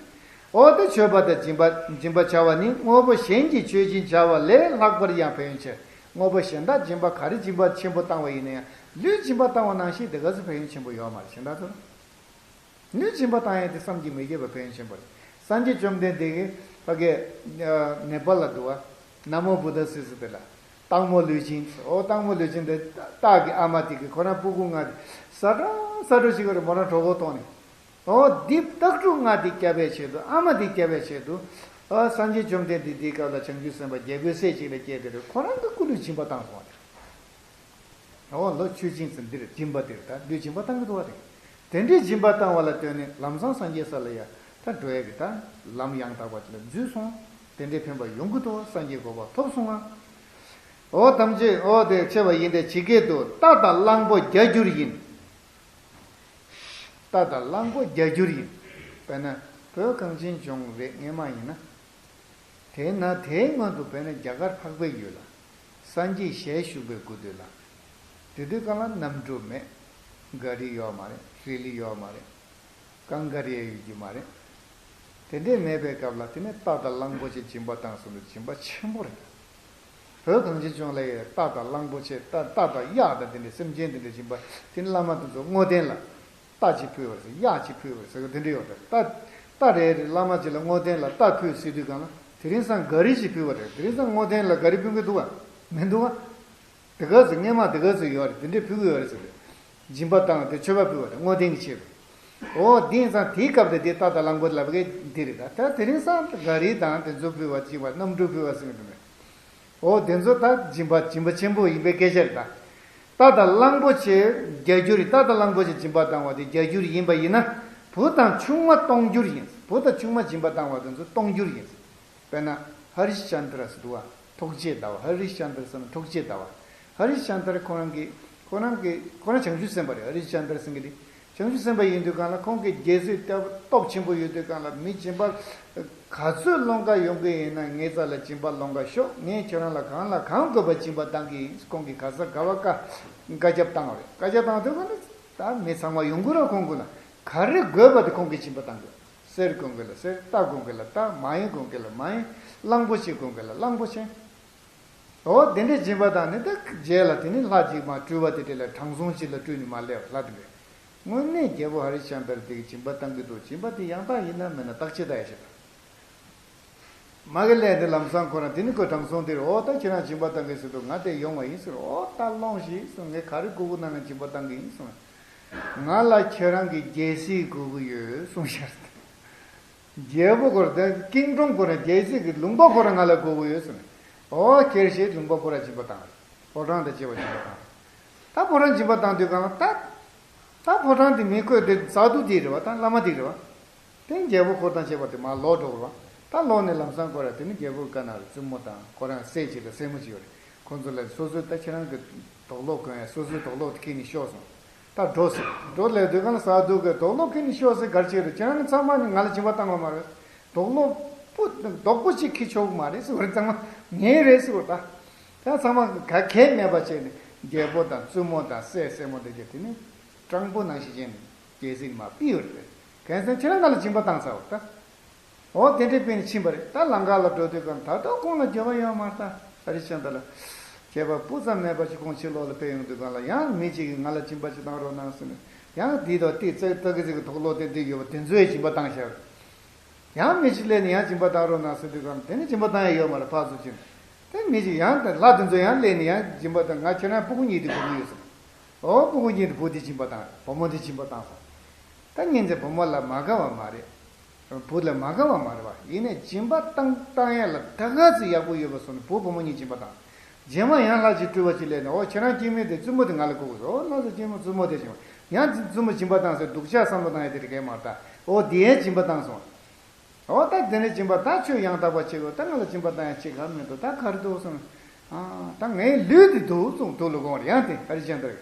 འོ་དེ་མཆོད་པ་དང་སྦྱིན་པ་སྦྱིན་པ་བྱ་བ་ནི་དངོས་པོ་གཞན་གྱི་མཆོད་སྦྱིན་བྱ་བ་ལས་ལྷག་པར་ཡང་ཕན་ཡོན་ཆེ། དངོས་པོ་གཞན་དག་སྦྱིན་པ་ག་རེ་སྦྱིན་པ་ཆེན་པོ་བཏང་བ་ཡིན་ན་ཡང་ལུས་སྦྱིན་པ་བཏང་བ་ནང་བཞིན་དེ་ག་ཚོད་ཕན་ཡོན་ཆེན་པོ་ཡོད་མ་རེད། གཞན་དག་ཚོ་ལ། ལུས་སྦྱིན་པ་བཏང་ཡས་དེ་བསམ་གྱིས་མི་ཁྱབ་པ་ཕན་ཡོན་ཆེན་པོ་རེད། སངས་རྒྱས་བཅོམ་ལྡན་འདས་ཀྱིས་ཕ་གི་ནེ་པཱལ་ལ་འདུག་བ། ན་མོ་བུདྡྷ་སི་ཟེར་དེ་ལ། སྟག་མོ་ལུས་སྦྱིན། འོ་སྟག་མོ་ལུས་སྦྱིན་དེ་སྟག་གི་ཨ་མ་དེ་གིས་ཁོ་རང་སྤུ་གུ་ལྔ་དེ་ཟ་འགྲོ་ཟ་འགྲོ་བྱེད་ཀྱི་རེད། མོ་རང་གྲོད་ཁོག་ལྟོགས་ནས། འོ་དེ་སྟག་ཕྲུག་ལྔ་དེ་བསྐྱབ་པའི་ཆེད་དུ། ཨ་མ་དེ་བསྐྱབ་པའི་ཆེད་དུ། ཨ་སངས་རྒྱས་བཅོམ་ལྡན་འདས་དེའི་སྐབས་ལ་བྱང་ཆུབ་སེམས་དཔའ་རྒྱལ་པོའི་སྲས་ཅིག་ལ་སྐྱེས་དེ་རེད། ཁོ་རང་གི་སྐུ་ལུས་སྦྱིན་པ་བཏང་སོང་བ་དེ་རེད། འོ་ལོ་མཆོད་སྦྱིན་ཟེར་འདིར་སྦྱིན་པ་འདིར་ད་ལུས་སྦྱིན་པ་བཏང་གི་འདུག་བ་དེ། དེ་འདྲའི་སྦྱིན་པ་བཏང་བ་ལ་བརྟེན་ནས་ལམ་སང་སངས་རྒྱས་ས་ལ་ཡ་ད་འགྲོ་ཡ་གི་ད་ལམ་ཡང་དག་པ་ཅིག་ལ་འཛུལ་སོང་། དེ་འདྲའི་ཕན་པ་ཡོང་གི་འདུག་བ། སངས་རྒྱས་གོ་འཕང་ཐོབ་སོང་ང་། འོ་ཐམས་ཅད་འོ་དེ་ཆེ་བ་ཡིན་ཏེ། ཇི་སྐད་དུ། རྟ་དང་གླང་པོ་བརྒྱ་འགྱུར་ཡིན། རྟ་དང་གླང་པོ་བརྒྱ་འགྱུར་ཡིན། དཔེར་ན་བོད་གངས་ཅན་ལྗོངས་རེད། སྔས་མ་ཡིན་ན། དེས་ན་དེའི་སྔོན་དུ་དཔེར་ན་རྒྱ་གར་འཕགས་པའི་ཡུལ་ལ་སངས་རྒྱས་ཞལ་བཞུགས་པའི་སྐུ་དུས་ལ། དེ་དུས་སྒང་ལ་གནམ་གྲུ་མེད། ག་རི་ཡོད་མ་རེད། རི་ལི་ཡོད་མ་རེད། རྐང་ག་རི་ཡང་ཡོད་རྒྱུ་མ་རེད། དེ་འདྲས་མེད་པའི་སྐབས་ལ་དེ་ནས་རྟ་དང་གླང་པོ་ཆེ་སྦྱིན་པ་བཏང་སོང་ན་སྦྱིན་པ་ཆེན་པོ་རེད། བོད་གངས་ཅན་ལྗོངས་ལ་ཡང་རྟ་དང་གླང་པོ་ཆེ། རྟ་རྟ་དང་གཡག་དང་དེ་འདྲས་སེམས་ཅན་དེ་འདྲས་སྦྱིན་པ། དེ་ནས་བླ་མ་དེ་ཚོ་བསྔོ་རྟེན་ལ། རྟ་གཅིག་ཕུལ་བར་ཟེར། གཡག་གཅིག་ཕུལ་བར་ཟེར་གི་དེ་འདྲ་ཡོད་རེད། རྟ་རྟ་རེ་རེ་བླ་མ་གཅིག་ལ་བསྔོ་རྟེན་ལ་རྟ་ཕུལ་ཟེར་དུས་སྒང་ལ། དེ་རིང་སང་ག་རི་གཅིག་ཕུལ་བ་རེད། དེ་རིང་སང་བསྔོ་རྟེན་ལ་ག་རི་ཕུལ་གི་འདུག་ག་མི་འདུག་ག་དེ་ག་ཚོད་སྔས་མ་དེ་ག་ཚོད་ཡོད་རེད། དེ་འདྲས་ཕུལ་གི་ཡོད་རེད་ཟེར་གི། སྦྱིན་པ་བཏང་དེ་མཆོད་པ་ཕུལ་བ་རེད། བསྔོ་རྟེན་གྱི་ཆེད་དུ། འོ་དེང་སང་དེའི་སྐབས་དེ་དེ་རྟ་དང་གླང་པོ་ལབ་མཁན་འདི་རེད། ད་ད་དེ་རིང་སང་ག་རི་དང་དེ་ཚོ་ཕུལ་བ་གཅིག་པ། གནམ་གྲུ་ཕུལ་བ་ཟེར་གི་འདུག་མེད། འོ་དེ་ཚོ་ད་སྦྱིན་པ་སྦྱིན་པ་ཆེན་པོ་ཡིན་པའི་སྐད་ཆ་རེད་ད། རྟ་དང་གླང་པོ་ཆེ་བརྒྱ་འགྱུར་ཡིན། རྟ་དང་གླང་པོ་ཆེ་སྦྱིན་པ་བཏང་བ་དེ་བརྒྱ་འགྱུར་ཡིན་པ་ཡིན་ན། བུ་དང་ཆུང་མ་སྟོང་འགྱུར་ཡིན། བུ་དང་ཆུང་མ་སྦྱིན་པ་བཏང་བ་དེ་ཚོ་སྟོང་འགྱུར་ཡིན། དཔེར་ན། ཧ་རིཤ་ཅན་དྲ་ཟེར་འདུག་བ། འཕྲོག་བྱེད་ཟླ་བ། ཧ་རིཤ་ཅན་དྲ་ཟེར་ན་འཕྲོག་བྱེད་ཟླ་བ། ཧ་རིཤ་ཅན་དྲ་ཁོ་རང་གི་ཁོ་རང་གི་ཁོ་རང་བྱང་ཆུབ་སེམས་དཔའ་རེད། ཧ་རིཤ་ཅན་དྲ་ཟེར་མཁན་དེ་བྱང་ཆུབ་སེམས་དཔའ་ཡིན་དུས་གང་ལ་ཁོང་གི་རྒྱལ་སྲིད་སྟོབས་ཆེན་པོ་ཡོད་དུས་གང་ལ་མི་སྦྱིན་པ་ག་ཚོད་སློང་ག་ཡོང་གི་ཡིན་ན་ངའི་རྩ་ལ་སྦྱིན་པ་སློང་ག་ཤོག་ངས་ཁྱེད་རང་ལ་གང་ལ་གང་དགོས་པ་སྦྱིན་པ་བཏང་གི་ཡིན། ཁོང་གི་ག་ས་ག་བ་བཀའ་བཀའ་ཁྱབ་བཏང་བ་རེད། བཀའ་ཁྱབ་བཏང་དུས་གང་ལ་ད་མི་ཚང་མ་ཡོང་གི་ར་ཁོང་གུན་ལ་ག་རེ་དགོས་པ་དེ་ཁོང་གིས་སྦྱིན་པ་བཏང་གི་ཡོད། གསེར་དགོས་མཁན་ལ་གསེར། རྟ་དགོས་མཁན་ལ་རྟ། མ་ཡིན་དགོས་མཁན་ལ་མ་ཡིན། གླང་པོ་ཆེ་དགོས་མཁན་ལ་གླང་པོ་ཆེ། འོ་དེ་འདྲའི་སྦྱིན་པ་བཏང་ནས་ད་རྗེས་ལ་དེ་ནི་ལྷ་གཅིག་མ་སྤྲུལ་པ་དེ་འདྲ་ལ་དྲང་སྲོང་གཅིག་ལ་སྤྲུལ་ནས་མར་སླེབས་པ་ལྷ་དེ་འདྲས། དངོས་གནས་རྒྱལ་པོ་ཧ་རི་ཤན་དར་དེ་གི་སྦྱིན་པ་བཏང་གི་འདུག་སྦྱིན་པ་དེ་ཡང་དག་ཡིན་ན་མིན་ན་བརྟག་དཔྱད་བལྟ་ཡ་ཞིག་དང་། མ་གི་ལས་དེ་ལམ་སང་ཁོ་རང་དེ་ནི་ཁོས་དྲང་སྲོང་དེར་འོ་ད་ཁྱེད་རང་སྦྱིན་པ་བཏང་གི་ཟེར་དུས་ང་དེ་ཡོང་བ་ཡིན་ཟེར། འོ་ད་སློང་ཞིག་གསུངས། ངས་ག་རེ་དགོས་ཀྱི་ན་ང་སྦྱིན་པ་བཏང་གི་ཡིན་གསུངས། ང་ལ་ཁྱེད་རང་གི་རྒྱལ་སྲིད་དགོས་ཀྱི་ཡོད་གསུངས་ཤག་རྒྱལ་པོ་ཁོ་རང་དེ་ཀིང་ཀྲུང་ཁོ་རང་རྒྱལ་སྲིད་ཀྱི་ལུང་པ་ཁོ་རང་ང་ལ་དགོས་ཀྱི་ཡོད་གསུངས། འོ་ཁྱེར་ཞེས་ལུང་པ་ཁོ་རང་སྦྱིན་པ་བཏང་། ཕོ་བྲང་དང་བཅས་པ་སྦྱིན་པ་བཏང་། ད་ཕོ་བྲང་སྦྱིན་པ་བཏང་དུས་གང་ལ་ད། ད་ཕོ་བྲང་དེ་མི་བསྐོས་དེ་ས་རྡུལ་དེ་རེད་བ། ད་བླ་མ་དེ་རེད་བ། དེ་རྒྱལ་པོ་འཁོར་དང་བཅས་པ་དེ་མར་ལོག་འགྲོ་དགོས་རེད་བ། ད་ལོག་ནས་ལམ་སང་ཁོ་ར་དེ་ནི་རྒྱལ་པོའི་བཀའ་ནང་ལ་བཙུན་མོ་དང་ཁོ་རང་སྲས་གཅིག་དང་སྲས་མོ་གཅིག་ཡོད་རེད། ཁོང་ཚོ་ལ་སོ་སོའི་ད་ཁྱེད་རང་གི་དོགས་སློང་གོན་ཡ་སོ་སོའི་དོགས་སློང་དེ་ཁྱེར་ནས་ཤོག་གསུངས། ད་འགྲོ་ཟེར། འགྲོ་ལས་དུས་གང་ལ་ས་རྡུལ་གི་དོགས་སློང་ཁྱེར་ནས་ཤོག་ཟེར་ག་རེ་བྱེད་རེད། ཁྱེད་རང་གི་ཚང་མ་ནི་ང་ལ་སྦྱིན་པ་བཏང་བ་མ་རེད། དོགས་སློང་སྤུ་རྡོག་པོ་གཅིག་ཁྱེར་ཆོག་གི་མ་རེད་ཟེར་བ་རེད། ཚང་མ་ངའི་རེད་ཟེར་བ་ད། ད་ཚང་མ་ག་གེ་མེད་པ་བྱས་ནས་རྒྱལ་པོ་དང་བཙུན་མོ་དང་སྲས་སྲས་མོ་དེ་གྱད་དེ་ནི་སྤྲང་པོ་ནང་བཞིན་བྱས་ནས་རྒྱལ་སྲིད་མར་ཕུད་ཡོད་རེད། གང་ཟེར་ཁྱེད་རང་ང་ལ་སྦྱིན་པ་བཏང་ཚར་བ་ད། འོ་དེ་འདྲའི་དཔེ་ནི་ཕྱིན་པ་རེད། ད་ལམ་ཁ་ལ་འགྲོ་དུས་གང་ད་དུང་ཁོང་ལ་འགྱོད་པ་ཡོད་མ་རེད། ད་ཨ་རི་ཅང་ད་ལ་འགྱོད་པ་སྤུ་ཙམ་མེད་པ་ཞིག་ཁོང་ཕྱི་ལོགས་ལ་ཕེབས་ཡོང་དུས་གང་ལ་ཡང་མི་གཅིག་གིས་ང་ལ་སྦྱིན་པ་ཅིག་བཏང་རོགས་གནང་ཟེར་ནས་ཡང་དེའི་ཐོག་དེ་ཙག་ཙག་གི་ཙིག་གི་དོགས་སློང་དེ་འདི་ཡོད་པ་དེ་ཚོས་སྦྱིན་པ་བཏང་བཞག་རེད། ཡང་མི་གཅིག་སླེབས་ནས་ཡང་སྦྱིན་པ་བཏང་རོགས་གནང་ཟེར་དུས་གང་དེ་ནི་སྦྱིན་པ་བཏང་ཡ་ཡོད་མ་རེད། ཕར་ཚུར་ཕྱིན། དེ་མི་གཅིག་ཡང་དེ་ལྷ་དེ་ཚོ་ཡང་སླེབས་ནས་ཡང་སྦྱིན་པ་བཏང་། ང་ཁྱེད་རང་སྤུ་གུ་གཉིས་དེ་དགོས་ཀྱི་ཡོད་ཟེར། འོ་སྤུ་གུ་གཉིས་དེ་བུ་དེ་སྦྱིན་པ་བཏང་། བུ་མོ་དེ་སྦྱིན་པ་བཏང་སོང་། ད་ཉིན་མཚན་བུ་མོ་ལ་མ་དགའ་བ་མ་རེད། བུ་ལ་མ་དགའ་བ་མ་རེད་བ། ཡིན་ནའི་སྦྱིན་པ་བཏང་བཏང་ཡ་ལ་ད་ག་ཚོད་ཡག་པོ་ཡོད་པ་སོང་ནས་བུ་བུ་མོ་གཉིས་སྦྱིན་པ་བཏང་། རྗེས་མ་ཡང་ལྷ་གཅིག་སྤྲུལ་པ་གཅིག་སླེབས་ནས་འོ་ཁྱེད་རང་སྐྱེ་དམན་དེ་བཙུན་མོ་དེ་ང་ལ་དགོས་དགོས་སོ། འོ་ལྷ་ཚོ་སྐྱེ་དམན་བཙུན་མོ་དེ་སྦྱིན་པ་ཡང་བཙུན་མོ་སྦྱིན་པ་བཏང་ཟེར་སྡུག་ཅག་བསམ་བློ་བཏང་ཡ་དེ་རེད་གས་མ་རེད། ད་འོ་དེ་ཡང་སྦྱིན་པ་བཏང་སོང་། འོ་ད་དེ་ནས་སྦྱིན་པ་ད་ཁྱོད་ཡང་དག་པ་བྱེད་དགོས། ད་ང་ལ་སྦྱིན་པ་བཏང་ཡ་ཅིག་ག་མི་འདུག་ད་ག་རེ་འདུག་གསུངས། ཨ་ད་ངའི་ལུས་འདི་འདུག་གསུངས། དུག་ལ་དགོངས་རེ་ཡང་དེ་ཨ་རི་ཅང་ལྟར།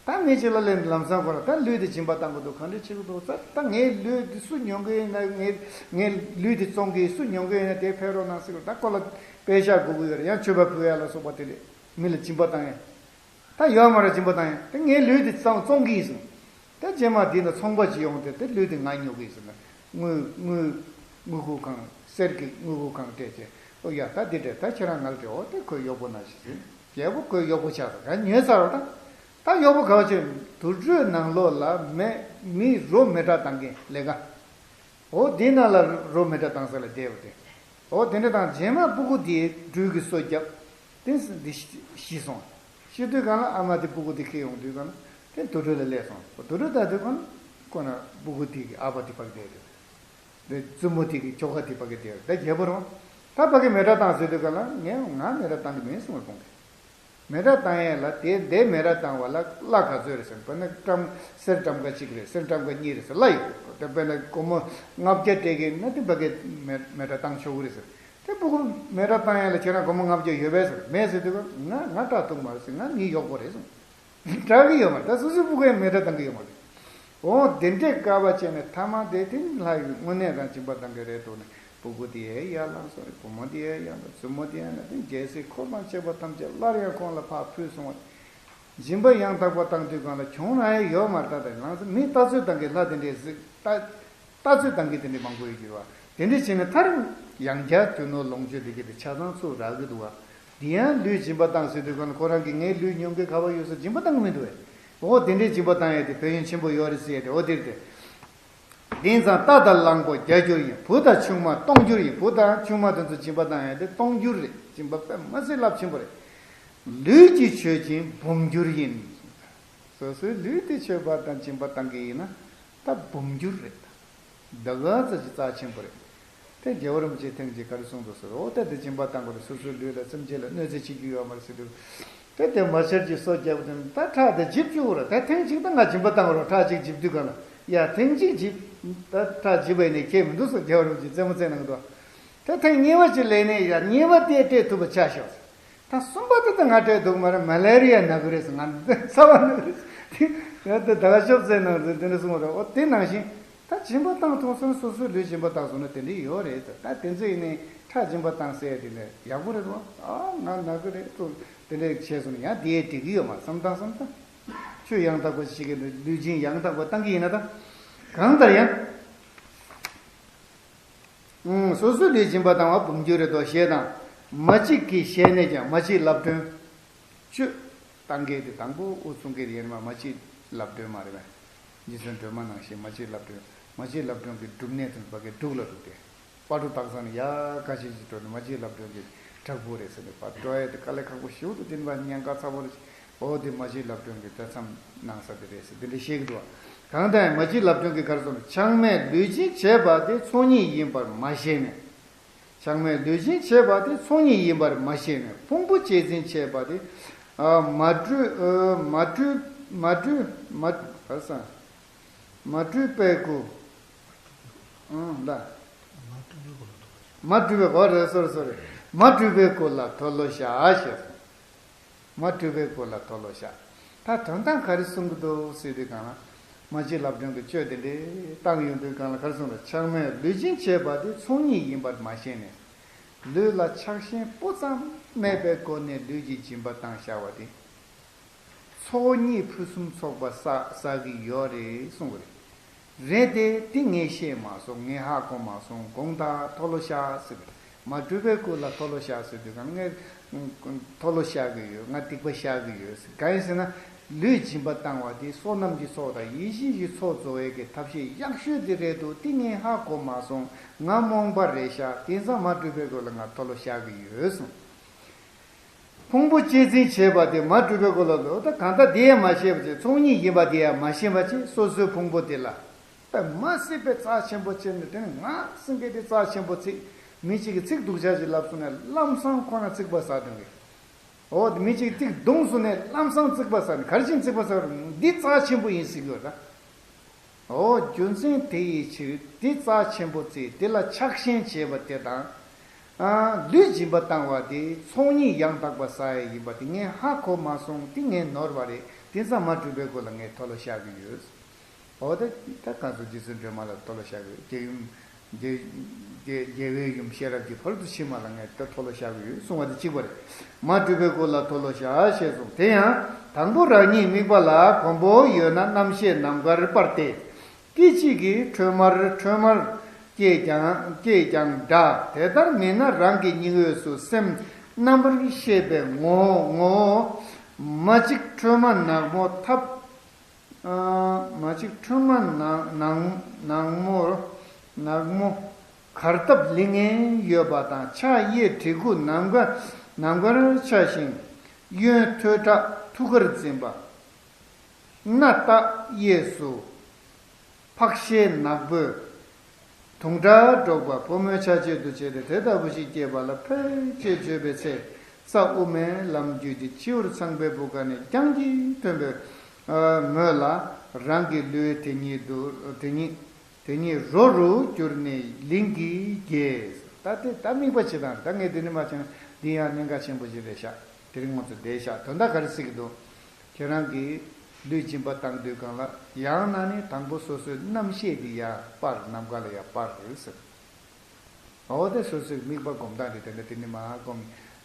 ད་ངས་ཅིག་ལ་ལན་ལམ་སང་ཁོ་ར་ད་ལུས་འདི་སྦྱིན་པ་བཏང་དགོས་འདུག་ག་འདྲ་བྱེད་དགོས་འདུག་ཟེར། ད་ངའི་ལུས་འདི་སུ་ཉོ་གི་ཡིན་ན། ངའི་ངའི་ལུས་འདི་བཙོང་གི་སུ་ཉོ་གི་ཡིན་ན་དེ་ཕེབས་རོགས་གནང་ཟེར། ད་ཁོ་ལ་པད་ཤག་དགོས་ཀྱི་ཡོད་རེད། ཡང་མཆོད་པ་ཕུལ་ཡ་ལ་སོགས་པ་དེ་ལས་མི་ལ་སྦྱིན་པ་བཏང་ཡ། ད་ཡོད་མ་རེད་སྦྱིན་པ་བཏང་ཡ། ད་ངའི་ལུས་འདི་བཙོང་བཙོང་གི་ཡིན་ཟེར། ད་རྗེས་མ་འདི་ན་ཚོང་པ་ཅིག་ཡོང་སྟེ་དེ་ལུས་འདི་ང་ཉོ་གི་ཡིན་ཟེར་ན། དངུལ་དངུལ་དངུལ་ཁུག་གང་གསེར་གྱི་དངུལ་ཁུག་གང་སྤྲད་བྱས། ཨོ་ཡ་ད་འདི་འདྲས་ད་ཁྱེད་རང་ང་ལ་སྤྲད། འོ་དེ་ཁོས་གཡོག་པོ་ནང་བཞིན་ཟེར། རྒྱལ་པོ་ཁོས་གཡོག་པོ་ཆགས་སོང་། ད་ཉོས་ཚར་བ་ད། ད་གཡོག་པོ་ག་བ་ཆེ་དུར་ཁྲོད་ནང་ལོགས་ལ་མི་མི་རོ་མེ་དྲག་བཏང་མཁན་ལས་ཀ། འོ་དེའི་ནང་ལ་རོ་མེ་དྲག་བཏང་ས་ལ་བསྡད་པ་དེ། འོ་དེ་འདྲ་དང་རྗེས་མ་སྤུ་གུ་དེས་སྦྲུལ་གྱི་སོ་བརྒྱབ། དེ་འདི་ཤི་སོང་། ཤི་དུས་གང་ལ་ཨ་མ་དེ་སྤུ་གུ་དེ་ཁྱེར་ཡོང་དུས་གང་ལ་དེ་དུར་ཁྲོད་ལ་སླེབས་སོང་། དུར་ཁྲོད་ད་དུས་གང་ལ་ཁོ་ན་སྤུ་གུ་དེ་གི་ཨ་ཕ་དེ་ཕ་གི་བསྡད་དེ། དེ་བཙུན་མོ་དེ་གི་ཁྱོ་ག་དེ་ཕ་གི་བསྡད་དེ་རྒྱལ་པོ་རང་ད་ཕ་གི་མེ་དྲག་བཏང་ཟེར་དུས་གང་ལ་ངས་ང་མེ་དྲག་བཏང་གི་མིན་གསུངས་པ་སྤུ་གུ་དེ། མེ་དྲག་བཏང་ཡས་ལ་དེ་འདས་མེ་དྲག་བཏང་བ་ལ་གླ་ག་ཚོད་རེད་ཟེར། དཔེར་ན་ཀྲམ་གསེར་ཀྲམ་ཀ་གཅིག་རེད། གསེར་ཀྲམ་ཀ་གཉིས་རེད་ཟེར་གླ་ཡོད། དེ་དཔེར་ན་སྒོར་མོ་ལྔ་བརྒྱ་སྤྲད་ཀྱི་ན་དེ་ཕ་གི་མེ་མེ་དྲག་བཏང་ཆོག་གི་རེད་ཟེར། དེ་སྤུ་གུ་མེ་དྲག་བཏང་ཡས་ལ་ཁྱེད་རང་སྒོར་མོ་ལྔ་བརྒྱ་ཡོད་པས་ཟེར། མེད་ཟེར་དུས་ང་ང་དྲག་ཐུག་མ་རེད་ཟེར། ང་མི་གཡོག་པོ་རེད་ཟེར། དྲག་གི་ཡོད་མ་རེད། ད་སོ་སོའི་སྤུ་གུ་ཡང་མེ་དྲག་བཏང་གི་ཡོད་མ་རེད། འོ་དེ་འདྲས་དཀའ་བ་སྤྱད་ནས་ཐ་མ་དེ་དེ་ལྷ་ཡི་དངོས་གནས་རང་སྦྱིན་པ་བཏང་གི་རེད་འདུག་ནས་སྤུ་གུ་དེ་ཡར་ལངས་སོང་རེད། བུ་མོ་དེ་ཡར་ཡར་ལངས། བཙུན་མོ་དེ་ཡར་ལངས་ཏེ་རྒྱལ་སྲིད་འཁོར་དང་བཅས་པ་ཐམས་ཅད་སླར་ཡང་ཁོང་ལ་ཕར་ཕུལ་སོང་བ། སྦྱིན་པ་ཡང་དག་པ་བཏང་དུས་གང་ལ་གྱོང་རག་ཡ་ཡོད་མ་རེད། ད་དེ་ལངས་སོང་། མི་ལྟ་ཚོད་བཏང་གི་ལྷ་དེ་འདྲས་གཟིགས་ལྟ། ལྟ་ཚོད་བཏང་གི་དེ་འདྲ་མང་པོ་ཡོད་ཀྱི་རེད་བ། དེ་འདྲ་བྱས་ནས་མཐར་ཡང་བསྐྱར་དུས་ནོར་ལོངས་སྤྱོད་དེ་གི་དེ་ཆ་ཚང་ཚུར་རག་གི་འདུག་བ། དེ་ཡང་ལུས་སྦྱིན་པ་བཏང་ཟེར་དུས་གང་ལ་ཁོ་རང་གིས་ངའི་ལུས་ཉོ་མཁན་ག་བ་ཡོད་ཟེར་སྦྱིན་པ་བཏང་གི་མི་འདུག་བས། འོ་དེ་འདྲའི་སྦྱིན་པ་བཏང་ཡས་དེ་ཕན་ཡོན་ཆེན་པོ་ཡོད་རེད་ཟེར་ཡས་དེ། འོ་དེ་རེད་དེ། དེང་སང་རྟ་དང་གླང་པོ་བརྒྱ་འགྱུར་ཡིན། བུ་དང་ཆུང་མ་སྟོང་འགྱུར་ཡིན། བུ་དང་ཆུང་མ་དེ་ཚོ་སྦྱིན་པ་བཏང་ཡས་དེ་སྟོང་འགྱུར་རེད། སྦྱིན་པ་དཔེ་མ་སྲིད་རླབས་ཆེན་པོ་རེད། ལུས་ཀྱིས་མཆོད་ཅིང་འབུམ་འགྱུར་ཡིན། སོ་སོའི་ལུས་དེ་མཆོད་པ་དང་སྦྱིན་པ་བཏང་གི་ཡིན་ན་ད་འབུམ་འགྱུར་རེད། ད་ག་ཙམ་ཞིག་རྩ་ཆེན་པོ་རེད། དེ་རྒྱལ་བ་རིན་པོ་ཆེས་ཐེངས་གཅིག་ག་རེ་གསུངས་འདུག་ཟེར། འོ་ད་དེ་སྦྱིན་པ་བཏང་དགོས་རེད། སོ་སོའི་ལུས་ལ་སེམས་ཅན་ལ་གནོད་འཚེ་བྱེད་རྒྱུ་ཡོད་མ་རེད་ཟེར་དུས། དེ་དེ་མ་ཆར་གྱི་སོ་རྒྱབ་དེ་ད་ཁྲག་དེ་འཇིབ་བཅུག་རེད། ད་ཐེངས་གཅིག་ད་ང་སྦྱིན་པ་བཏང་རོགས། ཁྲག་གཅིག་འཇིབ་དུས་གང་ལ་ཡ་ཐེངས་གཅིག་འཇིབ། ད་ཁྲག་འཇིབ་པ་ཡིན་ནའི་ཁྱད་མི་འདུག་ཟེར་རྒྱལ་བ་རིན་པོ་ཆེས་རྩེད་མོ་རྩེ་གནང་གི་འདུག་ད་ཐེངས་གཉིས་པ་ཅིག་ལས་ནས་ཡ་གཉིས་པ་དེ་སྤྲད་ཐུབ་པ་ཆ་ཤོག་ད་གསུམ་པ་དེ་ད་ང་སྤྲད་འདུག་མ་རེད། མ་ལེ་རི་ཡ་ན་གི་རེད་ཟེར། ང་ཚ་བ་ན་གི་རེད་ཟེར། ད་ད་ག་ཤོབ་ཟེར་ནང་རེད། དེ་འདྲ་གསུང་བ་རེད། འོ་དེ་ནང་བཞིན་ད་སྦྱིན་པ་བཏང་ཐུབ་སོང་ན། སོ་སོའི་ལུས་སྦྱིན་པ་བཏང་སོང་ན་དེ་འདྲ་ཡོད་རེད། ད་དེ་ཚོ་ཡིན་ནའི་ཁྲག་སྦྱིན་པ་བཏང་ཟེར་དེ་ནས་ཡག་པོ་རེད་དོ། ཨ་ང་ན་གི་རེད་དོ། དེ་འདྲ་བྱས་སོང་ན་ཡང་དེ་འགྲིག་གི་ཡོད་མ་བསམ་བཏང་བསམ་བཏང་། ཆོས་ཡང་དག་པ་ཞིག་གི་ལུས་སྦྱིན་ཡང་དག་པ་བཏང་གི་ཡིན་ན། ད་གང་ལྟར་ཡང་། ཨང་། སོ་སོའི་ལུས་སྦྱིན་པ་བཏང་བ་འབུམ་འགྱུར་རེད་དོ་ཞེས་དང་། མ་གཅིག་གིས་ཞལ་ནས་ཀྱང་མ་གཅིག་ལབ་སྒྲོན། བཅུ། བཏང་མཁན་དེ་དང་པོ་དབུ་གསུང་མཁན་དེ་ཡིན་ན་མ་གཅིག་ལབ་སྒྲོན་མ་རེད་པས། རྗེ་བཙུན་སྒྲོལ་མ་ནང་བཞིན་མ་གཅིག་ལབ་སྒྲོན། མ་གཅིག་ལབ་སྒྲོན་གྱི་སྒྲུབ་གནས་དུ་བ་གའི་འབྲུག་ལ་འདུག་སྟེ། སྤ་གྲོ་སྟག་ཚང་ནས་ཡར་ཁ་ཤས་ཤིག་འགྲོ་ནས་མ་གཅིག་ལབ་སྒྲོན་གྱི་བྲག་ཕུག་རེད་ཟེར་ནས་ཕར་འགྲོ་ཡས་དེ་དཀའ་ལས་ཁག་པོ་ཞེ་པོ་འདུག་དེ་ནས་ཕར་ཉེན་ཁ་ཚ་པོ་རེད། འོ་དེ་མ་གཅིག་ལབ་སྒྲོན་གྱི་ད་མཚམས་གནང་ས་དེ་རེད་ཟེར་དེ་འདྲ་བཤད་ཀྱི་འདུག་གང་ལྟར་མ་གཅིག་ལབ་སྒྲོན་གྱི་ག་རེ་ཟེར་ན། ཆགས་མེད་ལུས་སྦྱིན་བྱས་པ་དེ་ཚོགས་གཉིས་ཡིན་པར་མ་ཤེས་ནས། ཆགས་མེད་ལུས་སྦྱིན་བྱས་པ་དེ་ཚོགས་གཉིས་ཡིན་པར་མ་ཤེས་ནས། ཕུང་པོ་གཅེས་འཛིན་བྱས་པ་དེ། ཨ། མ་སྤྲུལ། ཨ། མ་སྤྲུལ། མ་སྤྲུལ། མ། ག་རེ་ཟེར། མ་སྤྲུལ་པའི་སྐུ། ཨང་ལ། མ་སྤྲུལ་པའི་སྐུ་ལ་མཐོལ་ལོ་བཤགས། མ་སྤྲུལ་པའི་སྐུ་ལ་མཐོལ་ལོ་བཤགས་ཞེས་སོ། མ་སྤྲུལ་པའི་སྐུ་ལ་མཐོལ་ལོ་བཤགས། ད་དོན་དག་ག་རེ་གསུང་གི་འདུག་ཟེར་དུས་སྒང་ལ། མ་གཅིག་ལབ་སྒྲོན་གྱི་བཅོས་དེ་འདྲའི་བཏང་ཡོང་དུས་སྒང་ལ་ག་རེ་གསུངས་ལ། ཆགས་མེད་ལུས་སྦྱིན་བྱས་པ་དེ་ཚོགས་གཉིས་ཡིན་པར་མ་ཤེས་ནས། ལུས་ལ་ཆགས་ཞེན་སྤུ་ཙམ་མེད་པའི་སྒོ་ནས་ལུས་ཀྱི་སྦྱིན་པ་བཏང་བཞག་པ་དེ། ཚོགས་གཉིས་ཕུན་སུམ་ཚོགས་པ་བསགས་བསགས་ཀྱི་ཡོད་རེད་གསུངས་པ་རེད། རེད་དེ། དེ་ངས་ཤེས་མ་སོང་། ངས་ཧ་གོ་མ་སོང་། དགོངས་དག་མཐོལ་ལོ་བཤགས་ཟེར། མ་སྤྲུལ་པའི་སྐུ་ལ་མཐོལ་ལོ་བཤགས་ཟེར་དུས་སྒང་ངས་མཐོལ་ལོ་བཤགས་ཀྱི་ཡོད། ང་སྡིག་པ་བཤགས་ཀྱི་ཡོད་ཟེར། གང་ཡིན་ཟེར་ན། ལུས་སྦྱིན་པ་བཏང་བ་དེ་བསོད་ནམས་ཀྱི་ཚོགས་དང་ཡེ་ཤེས་ཀྱི་ཚོགས་རྫོགས་ཡས་ཀྱི་ཐབས་ཤེས་ཡག་ཤོས་དེ་རེད་འདུག་དེ་ངས་ཧ་གོ་མ་སོང་། ང་རྨོངས་པ་རེད་ཤག་དེང་སང་མ་སྤྲུལ་པའི་སྐུ་ལ་ང་མཐོལ་ལོ་བཤགས་ཀྱི་ཡོད་གསུངས། ཕུང་པོ་གཅེས་འཛིན་བྱས་པ་དེ་མ་སྤྲུལ་པའི་སྐུ་ལ་ལོ། ད་གང་ལྟར་དེ་ཡང་མ་ཤེས་པ་བྱས། ཚོགས་གཉིས་ཡིན་པ་དེ་ཡང་མ་ཤེས་པ་བྱས། སོ་སོའི་ཕུང་པོ་དེ་ལ་ད་མ་སྲིད་པའི་རྩ་ཆེན་པོ་བྱས་ནས། དེ་ནི་ང་སེང་གེ་དེ་རྩ་ཆེན་པོ་ཚིག་མི་གཅིག་གིས་ཚིག་སྡུག་ཅག་ཅིག་ལབ་སོང་ན་ལམ་སང་ཁོ་ན་ཚིག་པ་ཟ་དོན་གི། འོ་དེ་མི་གཅིག་ཚིག་བརྡུངས་སོང་ནས་ལམ་སང་ཚིག་པ་ཟ་ནས། ག་རེ་བྱས་ནས་ཚིག་པ་ཟ་རུང་འདི་རྩ་ཆེན་པོ་ཡིན་ཟེར་གི་ཡོད་ད། འོ་རྒྱུ་མཚན་དེ་ཡི་ཕྱིར་དེ་རྩ་ཆེན་པོ་བརྩིས། དེ་ལ་ཆགས་ཞེན་བྱེད་པ་དེ་དང་། ཨ། ལུས་སྦྱིན་པ་བཏང་བ་དེ་ཚོགས་གཉིས་ཡང་དག་པ་བསགས་ཡས་ཡིན་པ་དེ་ངས་ཧ་གོ་མ་སོང་། དེ་ངས་ནོར་བ་རེད། དེང་སང་མ་སྤྲུལ་པའི་སྐུ་ལ་ངས་མཐོལ་ལོ་བཤགས་ཀྱི་ཡོད། འོ་ད་ད་ག་ཚོད་རྗེ་བཙུན་སྒྲོལ་མ་ལ་མཐོལ་ལོ་བཤགས་ཀྱི་ཡོད། རྒྱལ་ཡུམ། རྒྱལ་རྒྱལ་བའི་ཡུམ་ཤེས་རབ་ཀྱི་ཕ་རོལ་ཏུ་ཕྱིན་པ་ལ་ངས་ད་མཐོལ་ལོ་བཤགས་ཀྱི་ཡོད་གསུང་བ་དེ་གཅིག་པ་རེད། མ་སྤྲུལ་པའི་སྐུ་ལ་མཐོལ་ལོ་བཤགས་ཞེས་གསུངས། དེ་ཡང་དང་པོ་རང་ཉིད་དམིགས་པ་ལ་གོམས་པ་ཡོད་ན་རྣམ་ཤེས་ནམ་མཁར་སྤར་ཏེ། སྐད་ཅིག་གིས་ཁྲོས་མར་ཁྲོས་མར་སྐྱེས་ཀྱང་སྐྱེས་ཀྱང་འདྲ། དེ་ལྟར་མིན་ན་རང་གི་སྙིང་དབུས་སུ་སེམས་རྣམ་པར་ཤེས་པའི་ངོ་བོ། ངོ་བོ། མ་གཅིག་ཁྲོས་མ་ནག་མོ་ཐབ། ཨ། མ་གཅིག་ཁྲོས་མ་ནག་ནག་ནག་མོ་ནག་མོ་གར་སྟབས་ལིང་ངེ་ཡོད་པ་དང་། ཕྱག་གཡས་གྲི་གུག་ནམ་མཁའ་ནམ་མཁར་འཕྱར་ཞིང་། གཡོན་ཐོད་ཁྲག་ཐུགས་ཀར་འཛིན་པ། སྣ་ལྟག་གཡས་སུ་ཕག་ཤའི་ནག་པོས་དུང་སྒྲ་སྒྲོག་པ། ཕོ་མོའི་ཆ་བྱད་དུ་བྱས་ཏེ་དེ་ལྟ་བུ་ཞིག་སྐྱེས་པ་ལ་ཕལ་ཆེར་བརྗོད་པའི་ཚེ། ས་དབུ་མའི་ལམ་བརྒྱུད་དེ་སྤྱི་བོར་ཚངས་པའི་བུ་ག་ནས་རྒྱང་གིས་ཐོན་པའི་མོད་ལ། རང་གི་ལུས་དེ་ཉིད་དུ་དེ་ཉིད་དེ་ཉིད་རོ་རུ་གྱུར་ནས་ལིང་གིས་གས། ད་དེ་ད་དམིགས་པ་བྱེད་སྟངས། ད་ངས་དེ་ནི་མ་བྱས་ན་འདི་ཡང་གནད་འགག་ཆེན་པོ་ཞིག་རེད་ཤག་དེ་རིང་ང་ཚོ་བསྡད་ཤག་དོན་དག་ག་རེ་ཟེར་གྱི་འདུག་ཁྱེད་རང་གིས་ལུས་སྦྱིན་པ་བཏང་དུས་སྒང་ལ་ཡང་ན་ནི་དང་པོ་སོ་སོའི་རྣམ་ཤེས་འདི་ཡར་སྤར། ནམ་མཁའ་ལ་ཡར་སྤར་ཟེར། འོ་དེ་སོ་སོའི་དམིགས་པ་སྒོམ་སྟངས་དེ་དེ་འདྲ། དེ་ནི་མ་སྒོམ།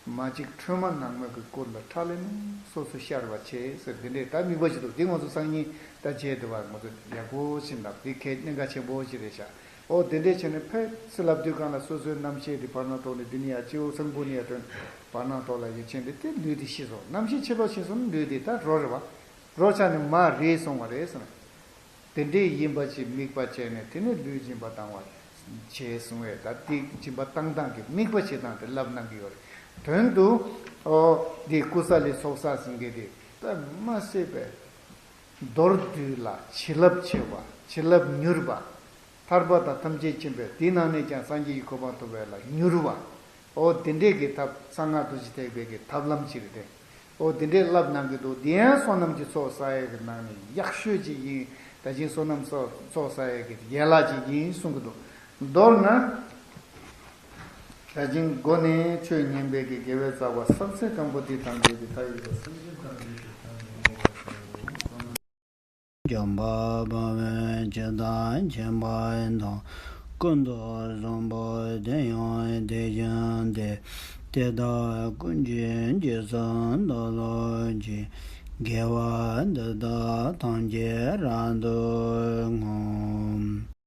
མ་གཅིག་ཁྲོས་མ་ནག་མོ་གི་སྐུ་ལ་ཁྲག་ལས་ནི་སོ་སོ་ཤར་བ་བྱས་ཟེར། འདི་འདྲའི་ད་དམིགས་པ་ཞིག་འདུག་འདི་ང་ཚོ་སང་ཉིན་ད་བྱས་འདུག་བ། ང་ཚོ་ཡག་པོ་ཞིག་འདུག་འདི་གལ་གནད་འགག་ཆེན་པོ་ཞིག་རེད་ཤག་འོ་དེ་འདྲས་བྱས་ནས་ཕར་ཚུར་ལབ་དུས་སྒང་ལ་སོ་སོའི་རྣམ་ཤེས་དེ་བར་སྣང་ཐོག་ནས་འདི་ནས་ཡར་སྤྱི་བོ་ཚངས་བུག་ནས་ཡར་ཐོན། བར་སྣང་ཐོག་ལ་ཡར་ཕྱིན་ཏེ་དེ་ལུས་དེ་ཤི་སོང་། རྣམ་ཤེས་ཕྱི་ལོགས་ཕྱིན་སོང་ན་ལུས་དེ་ད་རོ་རེད་བ། རོ་ཆགས་ནས་མར་རིལ་སོང་བ་རེད་ཟེར་ན། དེ་འདྲས་ཡིན་པ་ཅིག་དམིགས་པ་བྱས་ནས་དེ་ནས་ལུས་སྦྱིན་པ་བཏང་བ་བྱས་སོང་བས། ད་དེ་སྦྱིན་པ་བཏང་སྟངས་ཀྱི་དམིགས་པ་བྱེད་སྟངས་དེ་ལབ་གནང་གི་ཡོད་རེད། དོན་དུ། ཨོ། འདི་ཀུ་ས་ལི་ཚོགས་བསགས་ཟེར་མཁན་དེ་དཔེ་མ་སྲིད་པའི་མདོར་བསྡུས་ལ་བྱིན་རླབས་ཆེ་བ། བྱིན་རླབས་མྱུར་བ། ཐར་པ་དང་ཐམས་ཅད་མཁྱེན་པའི་དེའི་ནང་ནས་ཀྱང་སངས་རྒྱས་ཀྱི་གོ་འཕང་ཐོབ་པ་ལ་མྱུར་བ། ཨོ་དེ་འདྲས་ཀྱི་ཐབས། གསང་སྔགས་རྡོ་རྗེ་ཐེག་པའི་གི་ཐབས་ལམ་ཅིག་རེད་དེ། ཨོ་དེ་འདྲས་བསླབ་གནང་གི་འདུག་འདི་ཡང་བསོད་ནམས་ཀྱི་ཚོགས་བསགས་ཡས་ཀྱི་ནང་ནས་ཡག་ཤོས་ཅིག་ཡིན། ད་ཅིང་བསོད་ནམས་ཚོགས་བསགས་ཡས་ཀྱི་ཡན་ལག་ཅིག་ཡིན་གསུང་གི་འདུག་མདོར་ན། བྱ་བྱིན་སྒོ་ནས་ཆོས་ཉན་པའི་གི་དགེ་བའི་རྩ་བ་ཟབ་གསལ་སྙིང་པོ་འདི་དང་འབྲེལ་ཏེ་མཐའ་ཡས་པའི་སེམས་ཅན་ཐམས་ཅད་ཀྱི་དོན་དུ་བསྔོ་བར་བྱའོ། འཇམ་དཔལ་དཔའ་བོས་ཇི་ལྟར་མཁྱེན་པ་དང་། ཀུན་ཏུ་བཟང་པོ་དེ་ཡང་དེ་བཞིན་ཏེ། དེ་དག་ཀུན་གྱི་རྗེས་སུ་བདག་སློབ་ཅིང་། དགེ་བ་འདི་དག་ཐམས་ཅད་རབ་ཏུ་བསྔོ།